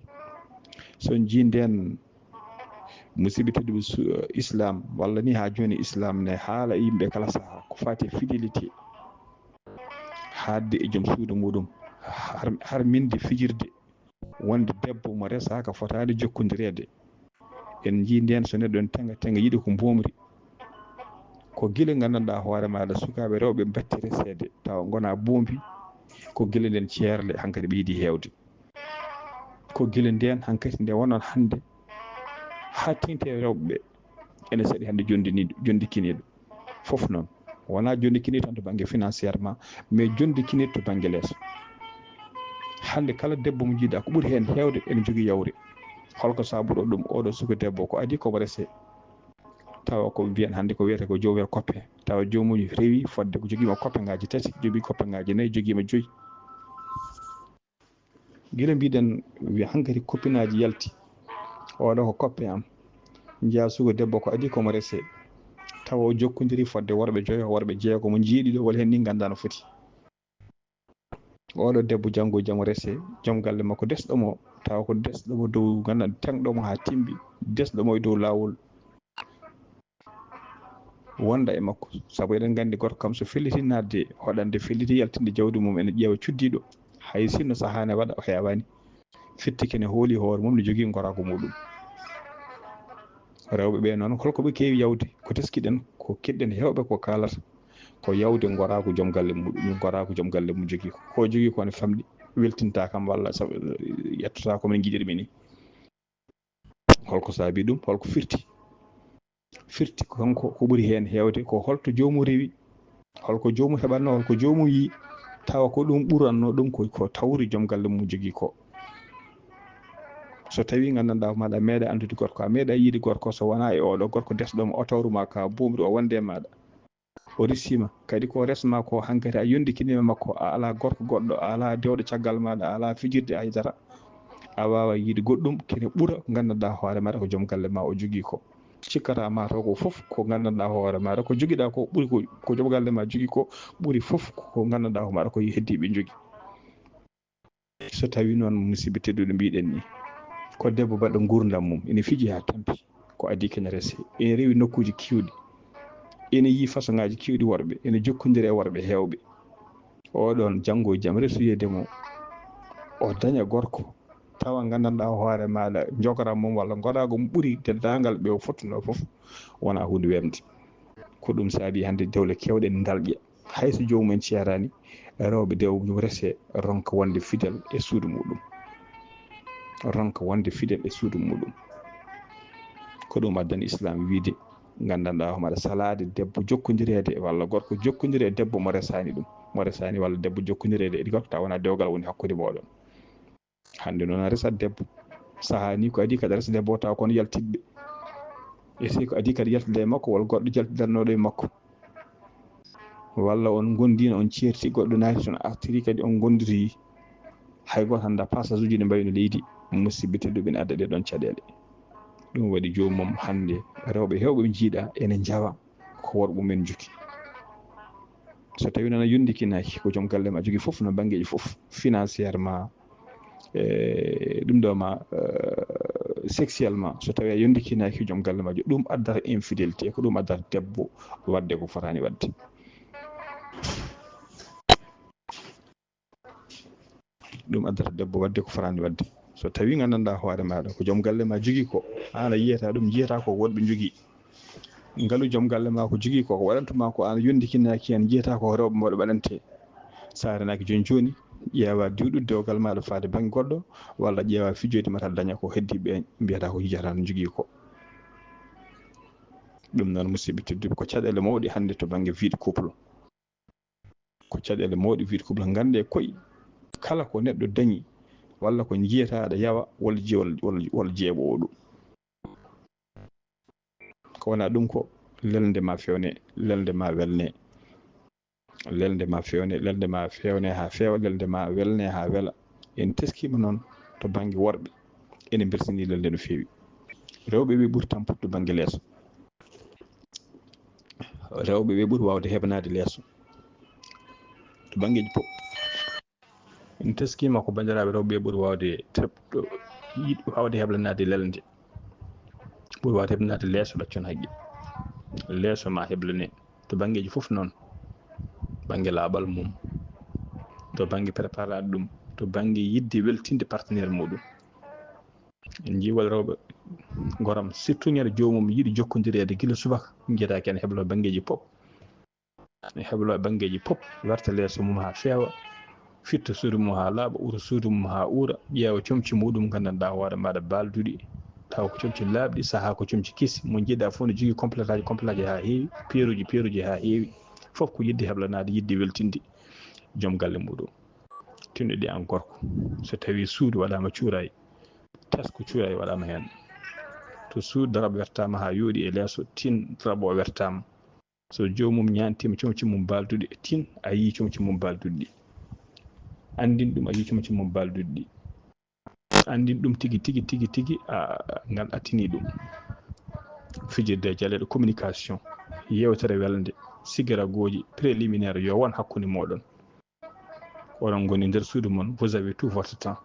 So en njii ndeen, musidɓe tedduɓe su-, Islam, walla ni haa jooni Islam ne haala e yimɓe kala sahaa, ko faati e fidélité. Haaɗde e joom suudu muɗum, har-, harminde fijirde. wonde debbo mo resaaka fotaani jokkondireede. En njii ndeen so neɗɗo ene teŋa teŋa yiɗi ko mboomri. Ko gila nganndanɗaa hoore maaɗa sukaaɓe rewɓe mbatti reseede tawa ngonaa boombi. Ko gila ndeen ceerle hankadi ɓeydi heewde. Ko gila ndeen hankadi nde wonon hannde haa teeŋti e rewɓe ɓe ene saɗi hannde jonndiniiɗo, jonndikiniiɗo. Fof noon, wonaa jonndikiniiɗo tan to bannge financièrement, mais jonndikiniiɗo to bannge leeso. Hannde kala debbo mo njiiɗaa ko ɓuri heen heewde ene jogii yawre. Holko sabuɗo ɗum? Oɗo suka debbo ko adii komo resee. Tawa ko mbiyen hannde ko wiyetee ko joom wiyata koppe. Tawa joomum rewi fodde ko jogiima koppeŋaaji tati, jogii koppeŋaaji nayi, jogiima joyi. Gila mbiɗen wi hankadi koppinaaji yalti. Oɗo ko koppe am. Njiyaa suka debbo ko adii komo resee. Tawa o jokkondiri fodde worɓe joyo, worɓe jeego mo njiiɗi ɗo walla heen ni nganndaa no foti. Oɗo debbo janngo e jam o resee, joom galle makko desɗo mo, tawa ko desɗo mo dow nganndaa teŋɗo mo haa timmi, desɗo mo e dow laawol. Wonda e makko, sabu eɗen nganndi gorko kam so felliti naatde hoɗande, felliti yaltinde jawdi mum, ene ƴeewa cuddiiɗo, hay sinno sahaa ne waɗa o heewaani, fittike ne hooli hoore mum, ne jogii ngoraagu muɗum. Rewɓe ɓe noon, holko ɓe keewi yawde? Ko teskiɗen, ko kiɗɗen heewɓe ko kaalata, ko yawde ngoraagu joom galle muɗum, ngoraagu joom galle mum jogii ko. Ko jogii ko ne famɗi, weltinta kam walla sabu ƴettata ko min njiɗirmi ni. Holko saabi ɗum? Holko firti? Firti ko kanko ko ɓuri heen heewde ko holto joomum rewi, holko joomum heɓatnoo, holko joomum yii, tawa ko ɗum ɓuratnoo ɗum ko, ko tawri joom galle mum jogii ko. So tawii nganndanɗaa maɗa meeɗa anndude gorko, a meeɗa yiide gorko so wonaa e oɗo gorko desɗo mo, o tawru ma ka boomri o wonde e maɗa. O resiima kadi ko resmaa ko, hankadi a yondikiniima makko, a alaa gorko goɗɗo, a alaa dewɗo caggal maaɗa, a alaa fijirde haydara, a waawaa yiide goɗɗum kene ɓura ko nganndanɗaa hoore maaɗa ko joom galle ma o jogii ko. Cikkataa ma taw ko fof ko nganndanɗaa hoore maaɗa ko jogiɗaa ko ɓuri ko, ko joom galle ma jogii ko ɓuri fof ko nganndanɗaa hoore maaɗa ko heddii ɓe njogii. So tawii noon, musidɓe tedduɓe, mbiɗen ni, ko debbo baɗɗo nguurndam mum, ene fiji haa tampi, ko adii kene resee, ene rewi nokkuuji keewɗi, ene yii fasoŋaaji keewɗi worɓe, ene jokkondiri e worɓe heewɓe. Oɗon janngo e jam resoyeede mo, o daña gorko, tawa nganndanɗaa hoore maaɗa, njogoram mum walla ngoraagu mum ɓuri denndaangal ɓe o fottunoo fof, wonaa huunde weeɓnde. Ko ɗum saabi hannde dewle keewɗe ene ngalƴa. Hay so joomum en ceeraani, rewɓe dewɓe mum rese ronka wonde fidèle e suudu muɗum. Ronka wonde fidèle e suudu muɗum. Ko ɗum addani Islam wiide, nganndanɗaa homo aɗa salaade debbo jokkondireede walla gorko jokkondiri e debbo mo resaani ɗum. Mo resaani walla debbo jokkondireede e gorko tawa wonaa dewgal woni hakkunde mooɗon. Hannde noon a resat debbo. Sahaa ni ko adii kadi a resa debbo o tawa kono yaltidɓe. E si ko adii kadi yaltida e makko walla goɗɗo jaltidannooɗo e makko. Walla on ngondiino, on ceerti, goɗɗo naati toon artiri kadi on ngonditii. Hay gooto anndaa passageji ɗi mbayi no leydi, musidɓe tedduɓe ene adda ɗee ɗoon caɗeele. Ɗum waɗi joomum hannde rewɓe heewɓe ɓe njiiɗaa ene njawa ko worɓe mum en njogii. So tawii noon a yondikinaaki ko joom galle ma jogii fof no banngeeji fof, financièrement, e ɗum ɗo ma, eh, sexuellement, so tawii a yondikinaaki joom galle ma, ɗum addata infidélité, ko ɗum addata debbo waɗde ko fotaani waɗde. Ɗum addata debbo waɗde ko fotaani waɗde. So tawii nganndanɗaa hoore maaɗa ko joom galle ma jogii ko, aan a yiyata ɗum, njiyataa ko worɓe njogii. Ngalu joom galle ma ko jogii ko, ko waɗantuma ko aan yondikinaaki heen, njiyataa ko rewɓe mawɓe waɗante. So a renaaki jooni jooni, ƴeewa diwɗude dewgal maaɗa faade bannge goɗɗo, walla ƴeewa fijoyde mata daña ko heddii ɓe mbiyata ko njiyata no jogii ko. Ɗum noon, musidɓe tedduɓe, ko caɗeele mawɗe hannde to bannge vie de couple. Ko caɗeele mawɗe vie de couple, ngannde koye kala ko neɗɗo dañi, walla ko njiyata aɗa yawa, walla je-, walla, walla, walla jeeɓoowo ɗum. Ko wonaa ɗum ko lelnde ma fewne, lelnde ma welne. Lelnde ma fewne, lelnde ma fewne haa feewa, lelnde ma welne haa wela. En teskiima noon to bannge worɓe, ene mbersinii lelnde no feewi. Rewɓe ɓe ɓuri tampude to bannge leeso. Rewɓe ɓe ɓuri waawde heɓanaade leeso to banngeeji fof. En teskiima ko banndiraaɓe rewɓe ɓe ɓuri waawde tep-, yiɗ-, waawde heblanaade lelnde. Ɓuri waawde heblanaade leeso ɗaccon haqqe. Leeso ma heblane to banngeeji fof noon. Bannge laaɓal mum, to bannge préparaade ɗum, to bannge yiɗde weltinde partenaire muɗum. En njii wal rewɓe goram, surtout ñande joomum yiɗi jokkondireede gila subaka, njiyataa ko ene heblo banngeeji pop. Ene heblo banngeeji pop, werta leeso mum haa feewa, firta suudu mum haa laaɓa, ura suudu mum haa uura, ƴeewa comci muɗum nganndanɗaa hoore maaɗa baalduɗi, tawa ko comci laaɓɗi, sahaa ko comci kesi, mo njiɗɗaa fof ne jogii complétage, complétage haa heewi, peeruuji, peeruuji haa heewi, fof ko yiɗde heblanaade, yiɗde weltinde joom galle muɗum. Tinno ɗi aan gorko, so tawii suudu waɗaama cuuraay, tasko cuuraay waɗaama heen. To suudu darab wertaama haa yooɗi e leeso, tin darab o wertaama. So joomum ñaantiima comci mum baalduɗi, tin a yii comci mum baalduɗi ɗi. Anndin ɗum a yii comci mum baalduɗi ɗi. Anndin ɗum tigi, tigi, tigi, tigi, a, ngal a tinii ɗum. Fijirde e jaleeɗe communication, yeewtere welnde, sigiragooji préliminaire yo won hakkunde mooɗon. Oɗon ngoni nder suudu mon, vous avez tout votre temps.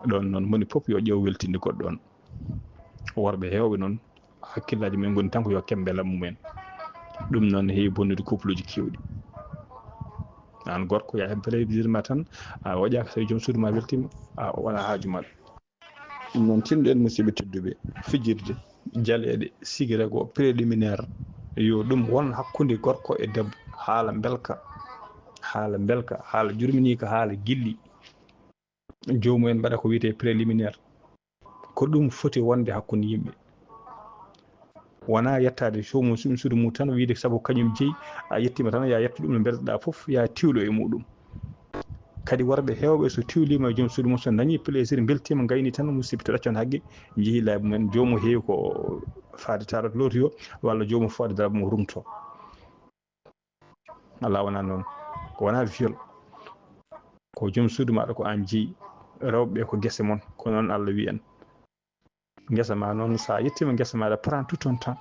Ɗoon noon, moni fof yo ƴeew weltinde goɗɗo on. Worɓe heewɓe noon, hakkillaaji mumen ngoni tan ko yo kembe lam mumen. Ɗum noon heewi bonnude couple uji keewɗi. Aan gorko, yaa heɓ plaisir ma tan, a waɗaaka so joom suudu ma weltiima, a wona haaju ma. Ɗum noon, tinno ɗen, musidɓe tedduɓe, fijirde jaleeɗe, sigiragoo, préliminaire, yo ɗum won hakkunde gorko e debbo, haala mbelka, haala mbelka, haala jurminiika, haala gilli. Joomumen mbaɗa ko wiyetee préliminaire. Ko ɗum foti wonde hakkunde yimɓe. Wonaa yettaade joomum suudu mum tan, wiyde sabu kañum jeyi, a yettiima tan, yaa yettu ɗum no mbeltoɗaa fof, yaa tiwlo e muɗum. Kadi worɓe heewɓe so tiwliima e joom suudu mum, so dañii plaisir, mbeltiima, ngayni tan, musidɓe, to ɗaccon haqqe, njehii laabi mumen. Joomum heewi ko faade taarata lootoyo, walla joomum faade darab mum rumto. Alaa, wonaa noon. Ko wonaa viol. Ko joom suudu maaɗa ko aan jeyi. Rewɓe ɓe ko gese mon. Ko noon Allah wiyi en. Ngesa ma noon, so a yettiima ngesa maaɗa, prends tout ton temps.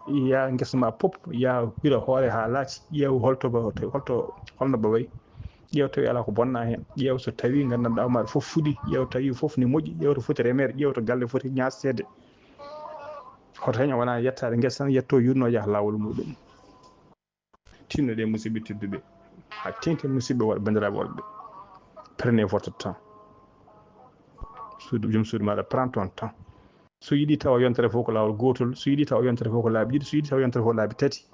Yaa ngesa ma pop, yaa wira hoore haa laaci, ƴeew holto ba, holto, holno ba wayi. Ƴeew tawi alaa ko bonna heen. Ƴeew so tawii nganndanɗaa maaɗa fof fuɗi, ƴeew tawi fof ne moƴƴi, ƴeew to foti remeede, ƴeew to galle foti ñaasteede. Hoto heen wonaa yettaade ngesa tan, yetto yurno yaha laawol muɗum. Tinno ɗe, musidɓe tedduɓe. Haa teeŋti, musidɓe worɓe, banndiraaɓe worɓe. Prenez votre temps. Suudu, joom suudu maaɗa, prends ton temps. So yiɗi tawa yontere fof ko laawol gootol, so yiɗi tawa yontere fof ko laabi ɗiɗi, so yiɗi tawa yontere fof laabi tati.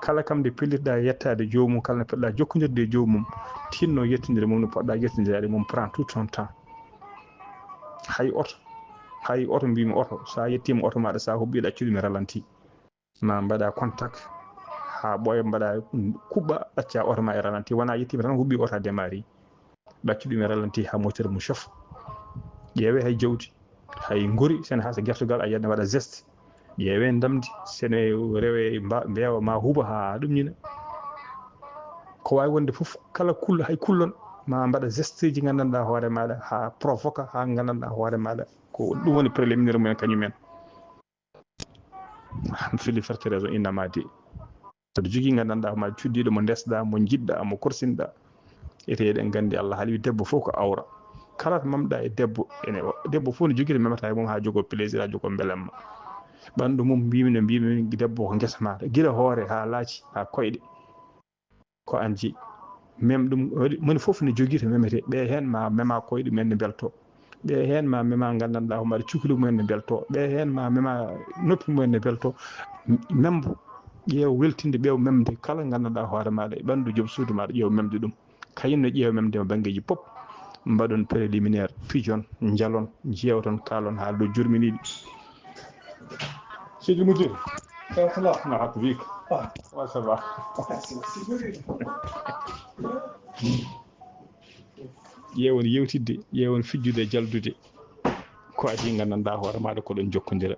Kala kam nde pellitoɗaa yettaade joomum, kala nde poɗɗaa jokkondirde e joomum, tinno yettindire mum no poɗɗaa yettindiraade mum, prends tout ton temps. Hay oto, hay oto, mbiimi oto, so a yettiima oto maaɗa, so a huɓɓii ɗaccu ɗum e ralenti. Ma mbaɗa contact haa ɓooya, mbaɗa kuɓɓa, ɗacca oto ma e ralenti. Wonaa yettiima tan huɓɓi oto a démarri. Ɗaccu ɗum e ralenti haa moteur mum cofa. Ƴeewe hay jawdi, hay ngori, sene haa so gertogal a yiyat ne waɗa geste. Ƴeewe ndamdi, sene rewe mba-, mbeewa ma huuba haa ɗum ñina. Ko waawi wonde fof, kala kul-, hay kullon, ma mbaɗa gesteji nganndanɗaa hoore maaɗa haa provoque, haa nganndanɗaa hoore maaɗa. Ko ɗum woni préliminaire mumen kañumen. An fili ferte raison innama de. Saɗa jogii nganndanɗaa ma cuddiiɗo mo ndesɗaa, mo njiɗɗaa, mo korsinɗaa. Ete eɗen nganndi Allah haali debbo fof ko awra. Kala to memɗaa e debbo, ene o-, debbo fof no jogii to memata e mum haa jogoo plaisir, haa jogoo mbelamma. Ɓanndu mum mbimi no mbimi, debbo ko ngesa maaɗa. Gila hoore haa laaci, haa koyɗe. Ko an jeyi. Mem ɗum, waɗi, moni fof ne jogii to memete. Ɓe heen ma mema koyɗe mumen ne mbelto. Ɓe heen ma mema nganndanɗaa hoore maaɗa cukli mumen ne mbelto. Ɓe heen ma mema noppi mumen ne mbelto. M-, membo, ƴeew weltinde, ɓeew memde kala nganndanɗaa hoore maaɗa e ɓanndu joom suudu maaɗa, ƴeew memde ɗum. Kañum ne ƴeew memde ma banngeeji pop. Mbaɗon préliminaire, pijon, njalon, njeewton, kaalon haala dow jurminiiɗi. Sidi Mudir. Ewa, ça va? Na hatu bik. Ah. Wa, ça va. Ƴeewon yewtidde, ƴeewon fijjude, jaldude. Ko adii nganndanɗaa hoore maaɗa ko ɗon jokkondira.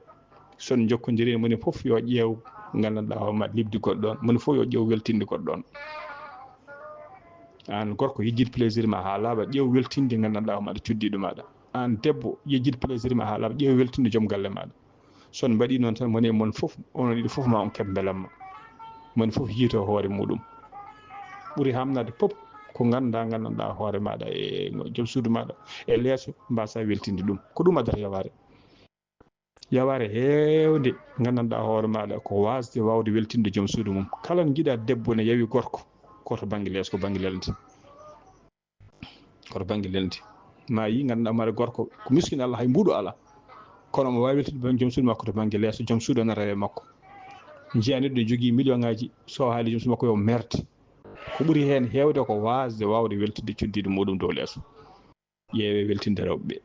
So on njokkondirii, moni fof yo ƴeew nganndanɗaa hoore maaɗa libdi goɗɗo on. Moni fof yo ƴeew weltinde goɗɗo on. Aan gorko, yejjit plaisir ma haa laaɓa, ƴeew weltinde nganndanɗaa hoore maaɗa cuddiiɗo maaɗa. Aan debbo, yejjit plaisir ma haa laaɓa, ƴeew weltinde joom galle maaɗa. So on mbaɗii noon tan, moni e mon fof, onon ɗiɗo fof ma on keɓ mbelamma. Moni fof yiito hoore muɗum. Ɓuri hamnaade fof ko nganndaa, nganndanɗaa hoore maaɗa e joom suudu maaɗa e leeso, mbaasaa weltinde ɗum. Ko ɗum addata yawaare. Yawaare heewnde nganndanɗaa hoore maaɗa ko waasde waawde weltinde joom suudu mum. Kala njiɗaa debbo ne yawi gorko, ko to bannge leeso, ko bannge lelnde. Ko to bannge lelndi. Ma yi ngannduɗaa maɗa gorko ko miskin Allah, hay mbuuɗu alaa, kono omo waawi weltinde bannge joom suudu makko to bannge leeso, joom suudu o nana rewe makko. Njiya neɗɗo ne jogii million ngaaji, so haali joom suudu makko yo merde. Ko ɓuri heen heewde ko waasde waawde weltinde cuddiiɗo muɗum dow leeso. Ƴeewe weltinde rewɓe ɓe.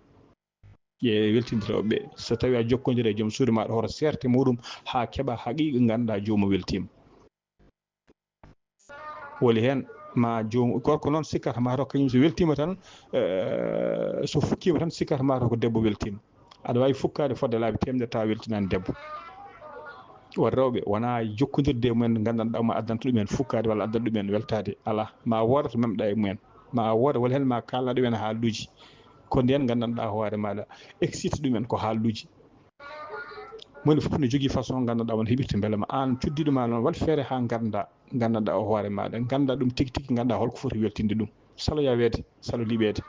Ƴeewe weltinde rewɓe ɓe. So tawii a jokkondire e joom suudu maaɗa hoto seerte muɗum haa keɓa haqiiqa ngannduɗaa joomum weltiima. Woni heen ma joom gorko noon sikkata ma to kañum so weltiima tan, eh, so fukkiima tan sikkata ma to ko debbo weltiima. Aɗa waawi fukkaade fodde laabi teemedere tawa weltinaani debbo. Won rewɓe wonaa jokkondirde e mumen nganndanɗaa ma addanta ɗumen fukkaade walla addanta ɗumen weltaade. Alaa, ma wooda to memɗa e mumen. Ma wooda walla heen ma kaalna ɗumen haalluuji. Ko ndeen nganndanɗaa hoore maaɗa excite ɗumen ko haalluuji. Moni fof ne jogii façon nganndanɗaa won heɓirta mbele ma aan cuddiiɗo ma noon waɗ feere haa ngannda nganndanɗaa o hoore maaɗa, ngannda ɗum tigi tigi, ngannda holko foti weltinde ɗum. Salo yaweede, salo liɓeede.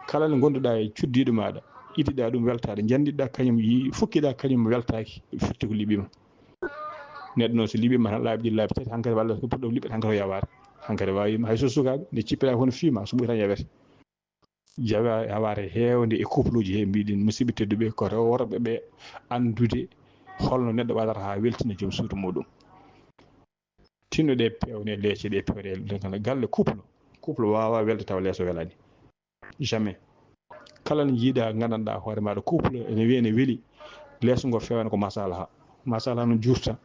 Kala nde ngonduɗaa e cuddiiɗo maaɗa, idiɗaa ɗum weltaade, njanndiɗaa kañum yi-, fukkiɗaa kañum weltaaki, firti ko liɓiima. Neɗɗo noon so liɓiima tan laabi ɗiɗi, laabi tati, hankadi walla ko puɗɗo liɓɓe tan ko yawaare. Hankadi waawiima, hay so sukaaɓe, nde cippira kono fiima, so ɓuri tan yawete. Jawa-, yawaare heewnde e couple uji he mbiɗen musidɓe tedduɓe ko rew-, worɓe ɓe anndude holno neɗɗo waɗata haa weltina joom suudu muɗum. Tinno ɗe peewne leece ɗe peewne galle couple. Couple waawa welde tawa leeso welani. Jamais. Kala no jiiɗa nganndanɗaa hoore maaɗa couple ene wiya ene weli leeso ngo feewana ko masalaha. Masalaha no juurta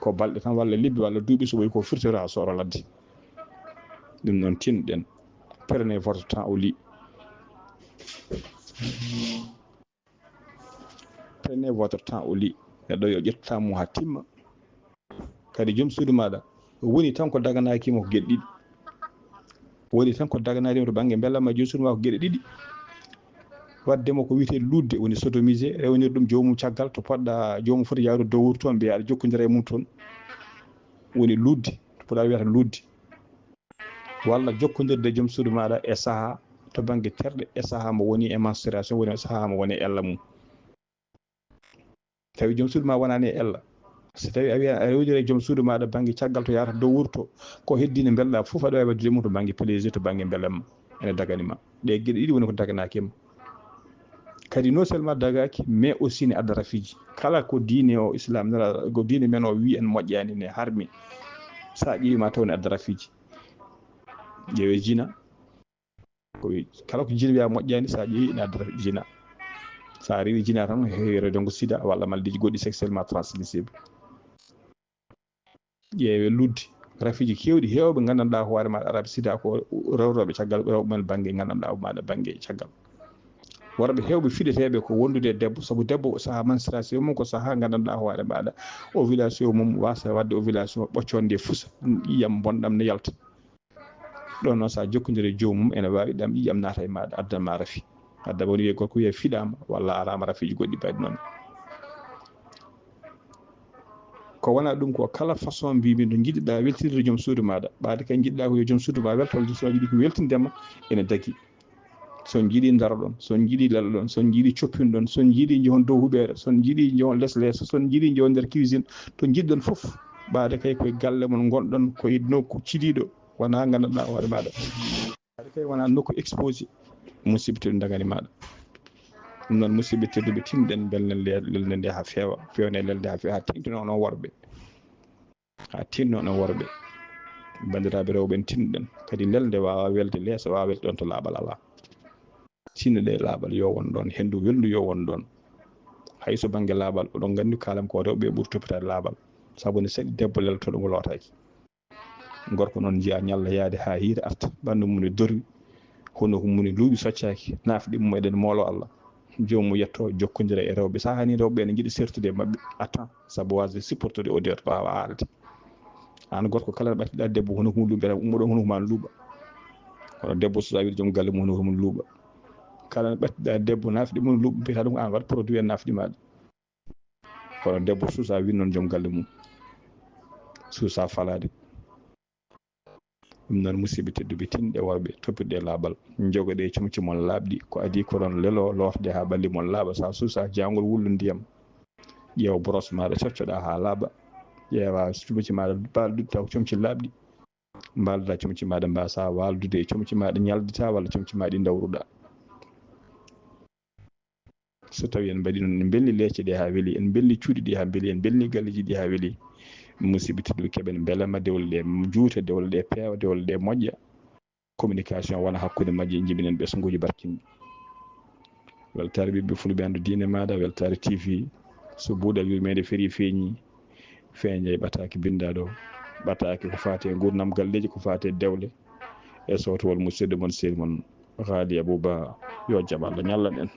ko balɗe tan walla lebbi walla duuɓi so ɓooyi ko firtora sooro ladde. Ɗum noon tinɗen. Prenez votre temps au lit. Prenez votre temps au lit. Neɗɗo yo ƴettu temps mum haa timma. Kadi joom suudu maaɗa woni tan ko daganaaki mo ko geɗe ɗiɗi. Woni tan ko daganaade mo to bannge mbelama joom suudu maa ko geɗe ɗiɗi. Waɗde mo ko wiyetee luutde woni sodomisé, rewnir ɗum joomum caggal to poɗɗa joomum foti yahrude dow wuuro toon mbiya aɗa jokkondira e mum toon. Woni luutde, to puɗɗa wiyata luutde. Walla jokkondirde joom suudu maaɗa e sahaa to bannge terɗe e sahaa mo woni e menstruation woni e sahaa mo woni e ella mum. Tawi joom suudu ma wonaani e ella. So tawi a wiya a rewdira e joom suudu maaɗa bannge caggal to yahata dow wuuro to, ko heddii nde mbelɗaa fof aɗa waawi waɗdude mum to bannge plaisir, to bannge mbelamma. Ene dagani ma. Ɗe geɗe ɗiɗi woni ko daganaaki ma. Kadi non seulement dagaaki, mais aussi ne adda rafiiji. Kala ko diine o Islam nela-, ko diine men o wii en moƴƴaani ne harmi. So a ƴeewi ma taw ne adda rafiiji. Ƴeewe jina. Ko wi-, kala ko jina wiya moƴƴaani, so a ƴeewi ne adda jina. So a rewi jina tan, heewi rewde ngo sida walla maladiiji goɗɗi sexuellement transmissible. Ƴeewe luutde, rafiiji keewɗi heewɓe nganndanɗaa hoore maaɗa araɓe sida ko rewrooɓe caggal rewɓe men bannge nganndanɗaa maaɗa bannge caggal. Worɓe heewɓe fiɗeteeɓe ko wondude e debbo, sabu debbo ko sahaa menstruation mum, ko sahaa nganndanɗaa hoore maaɗa ovulation mum, waasa waɗde ovulation ɓoccoonde fusa, ƴiiƴam bonɗam ne yalta. Ɗon noon, so a jokkondire e joomum, ene waawi ɗam ƴiiƴam naata e maaɗa, addan ma rafi. Adda woni wiye gorko wiye fiɗaama, walla araama rafiiji goɗɗi mbayɗi noon. Ko wona ɗum ko kala façon mbimi no njiɗɗa weltinirde joom suudu maaɗa. Ɓaade kay njiɗɗa ko yo joom suudu ma welto, walla joom suudu ma yiɗi ko weltinde ma, ene dagi. So on njiɗi ndaroɗon, so on njiɗi leloɗon, so on njiɗi coppinɗon, so on njiɗi njehon dow huɓeere, so on njiɗi njehon les leeso, so on njiɗi njehon nder cuisine, to njiɗɗon fof. Ɓaade kay koye galle mon ngonɗon, koye nokku ciliiɗo, wona nganndanɗaa hoore maaɗa. Ɓaade kay wona nokku exposé, musiba teddu dagani maaɗa. Ɗum noon, musidɓe tedduɓe, tinɗen mbelnen le-, lelnde nde haa feewa, feewne lelnde haa feewa, haa teŋtino onon worɓe. Haa tinno onon worɓe. Banndiraaɓe rewɓe, en tinɗen. Kadi lelnde waawa welde leeso, waawa welde ɗon to laaɓal alaa. Tinno ɗe laaɓal yo won ɗon, henndu welndu yo won ɗon. Hay so bannge laaɓal, oɗon nganndi kaalam ko rewɓe ɓuri toppitaade laaɓal. Sabu ne seɗi debbo leltoɗo mo lootaaki. Gorko noon njiya ñalla yaade haa hiira arta, ɓanndu mum ne dorwi, hunuko mum ne luuɓi soccaaki, naafɗe mum eɗen moolo Allah. Joomum yetto jokkondira e rewɓe. Sahaa ni rewɓe ne njiɗi sertude e maɓɓe. Attends, sabu waasde supportude odeur, waawa haalde. Aan gorko kala no ɓattiɗaa debbo hunuko mum luuɓi, mbiyata ummoɗon hunuko ma ne luuɓa. Kono debbo so tawii joom galle mum hunuko mum luuɓa. Kala no ɓattiɗaa debbo naafɗe mum luuɓa, mbiyata ɗum aan waɗ produit e naafɗe maaɗa. Kono debbo suusa win noon joom galle mum. Suusa falaade. Ɗum noon, musidɓe tedduɓe, tinɗe worɓe, toppitɗe laaɓal, njogoɗe comci mon laaɓɗi, ko adii ko ɗon lelo, lootde haa ɓalli mon laaɓa, so a suusa jaangol wullu ndiyam, ƴeewa boros maaɗa, coccoɗa haa laaɓa, ƴeewa comci maaɗa, ba-, taw comci laaɓɗi, Mbaalda comci maaɗa, mbaasa waaldude e comci maaɗa, ñaldita walla comci maaɗa ɗi ndawruɗa. So tawi en mbaɗi noon, en mbelli leece ɗe haa weli, en mbelli cuuɗi ɗi haa mbeli, en mbelli galleji ɗi haa weli, musidɓe tedduɓe, keɓen mbelema dewle ɗe juuta, dewle ɗe peewa, dewle ɗe moƴƴa. Communication wona hakkunde majje, jibinen ɓesnguuji barkinɗi. Weltaare ɓiɓɓe fulɓe, anndu diine maaɗa, Weltaare T V. So buuɗal yurmeende ferii feeñi, feeña e ɓataake binndaa ɗo. Ɓataake ko faati e nguurndam galleeji, ko faati e dewle. E sowtowol musidɗo mon, sehil mon, Haali Abou Ba. Yo jam Allah ñallan en.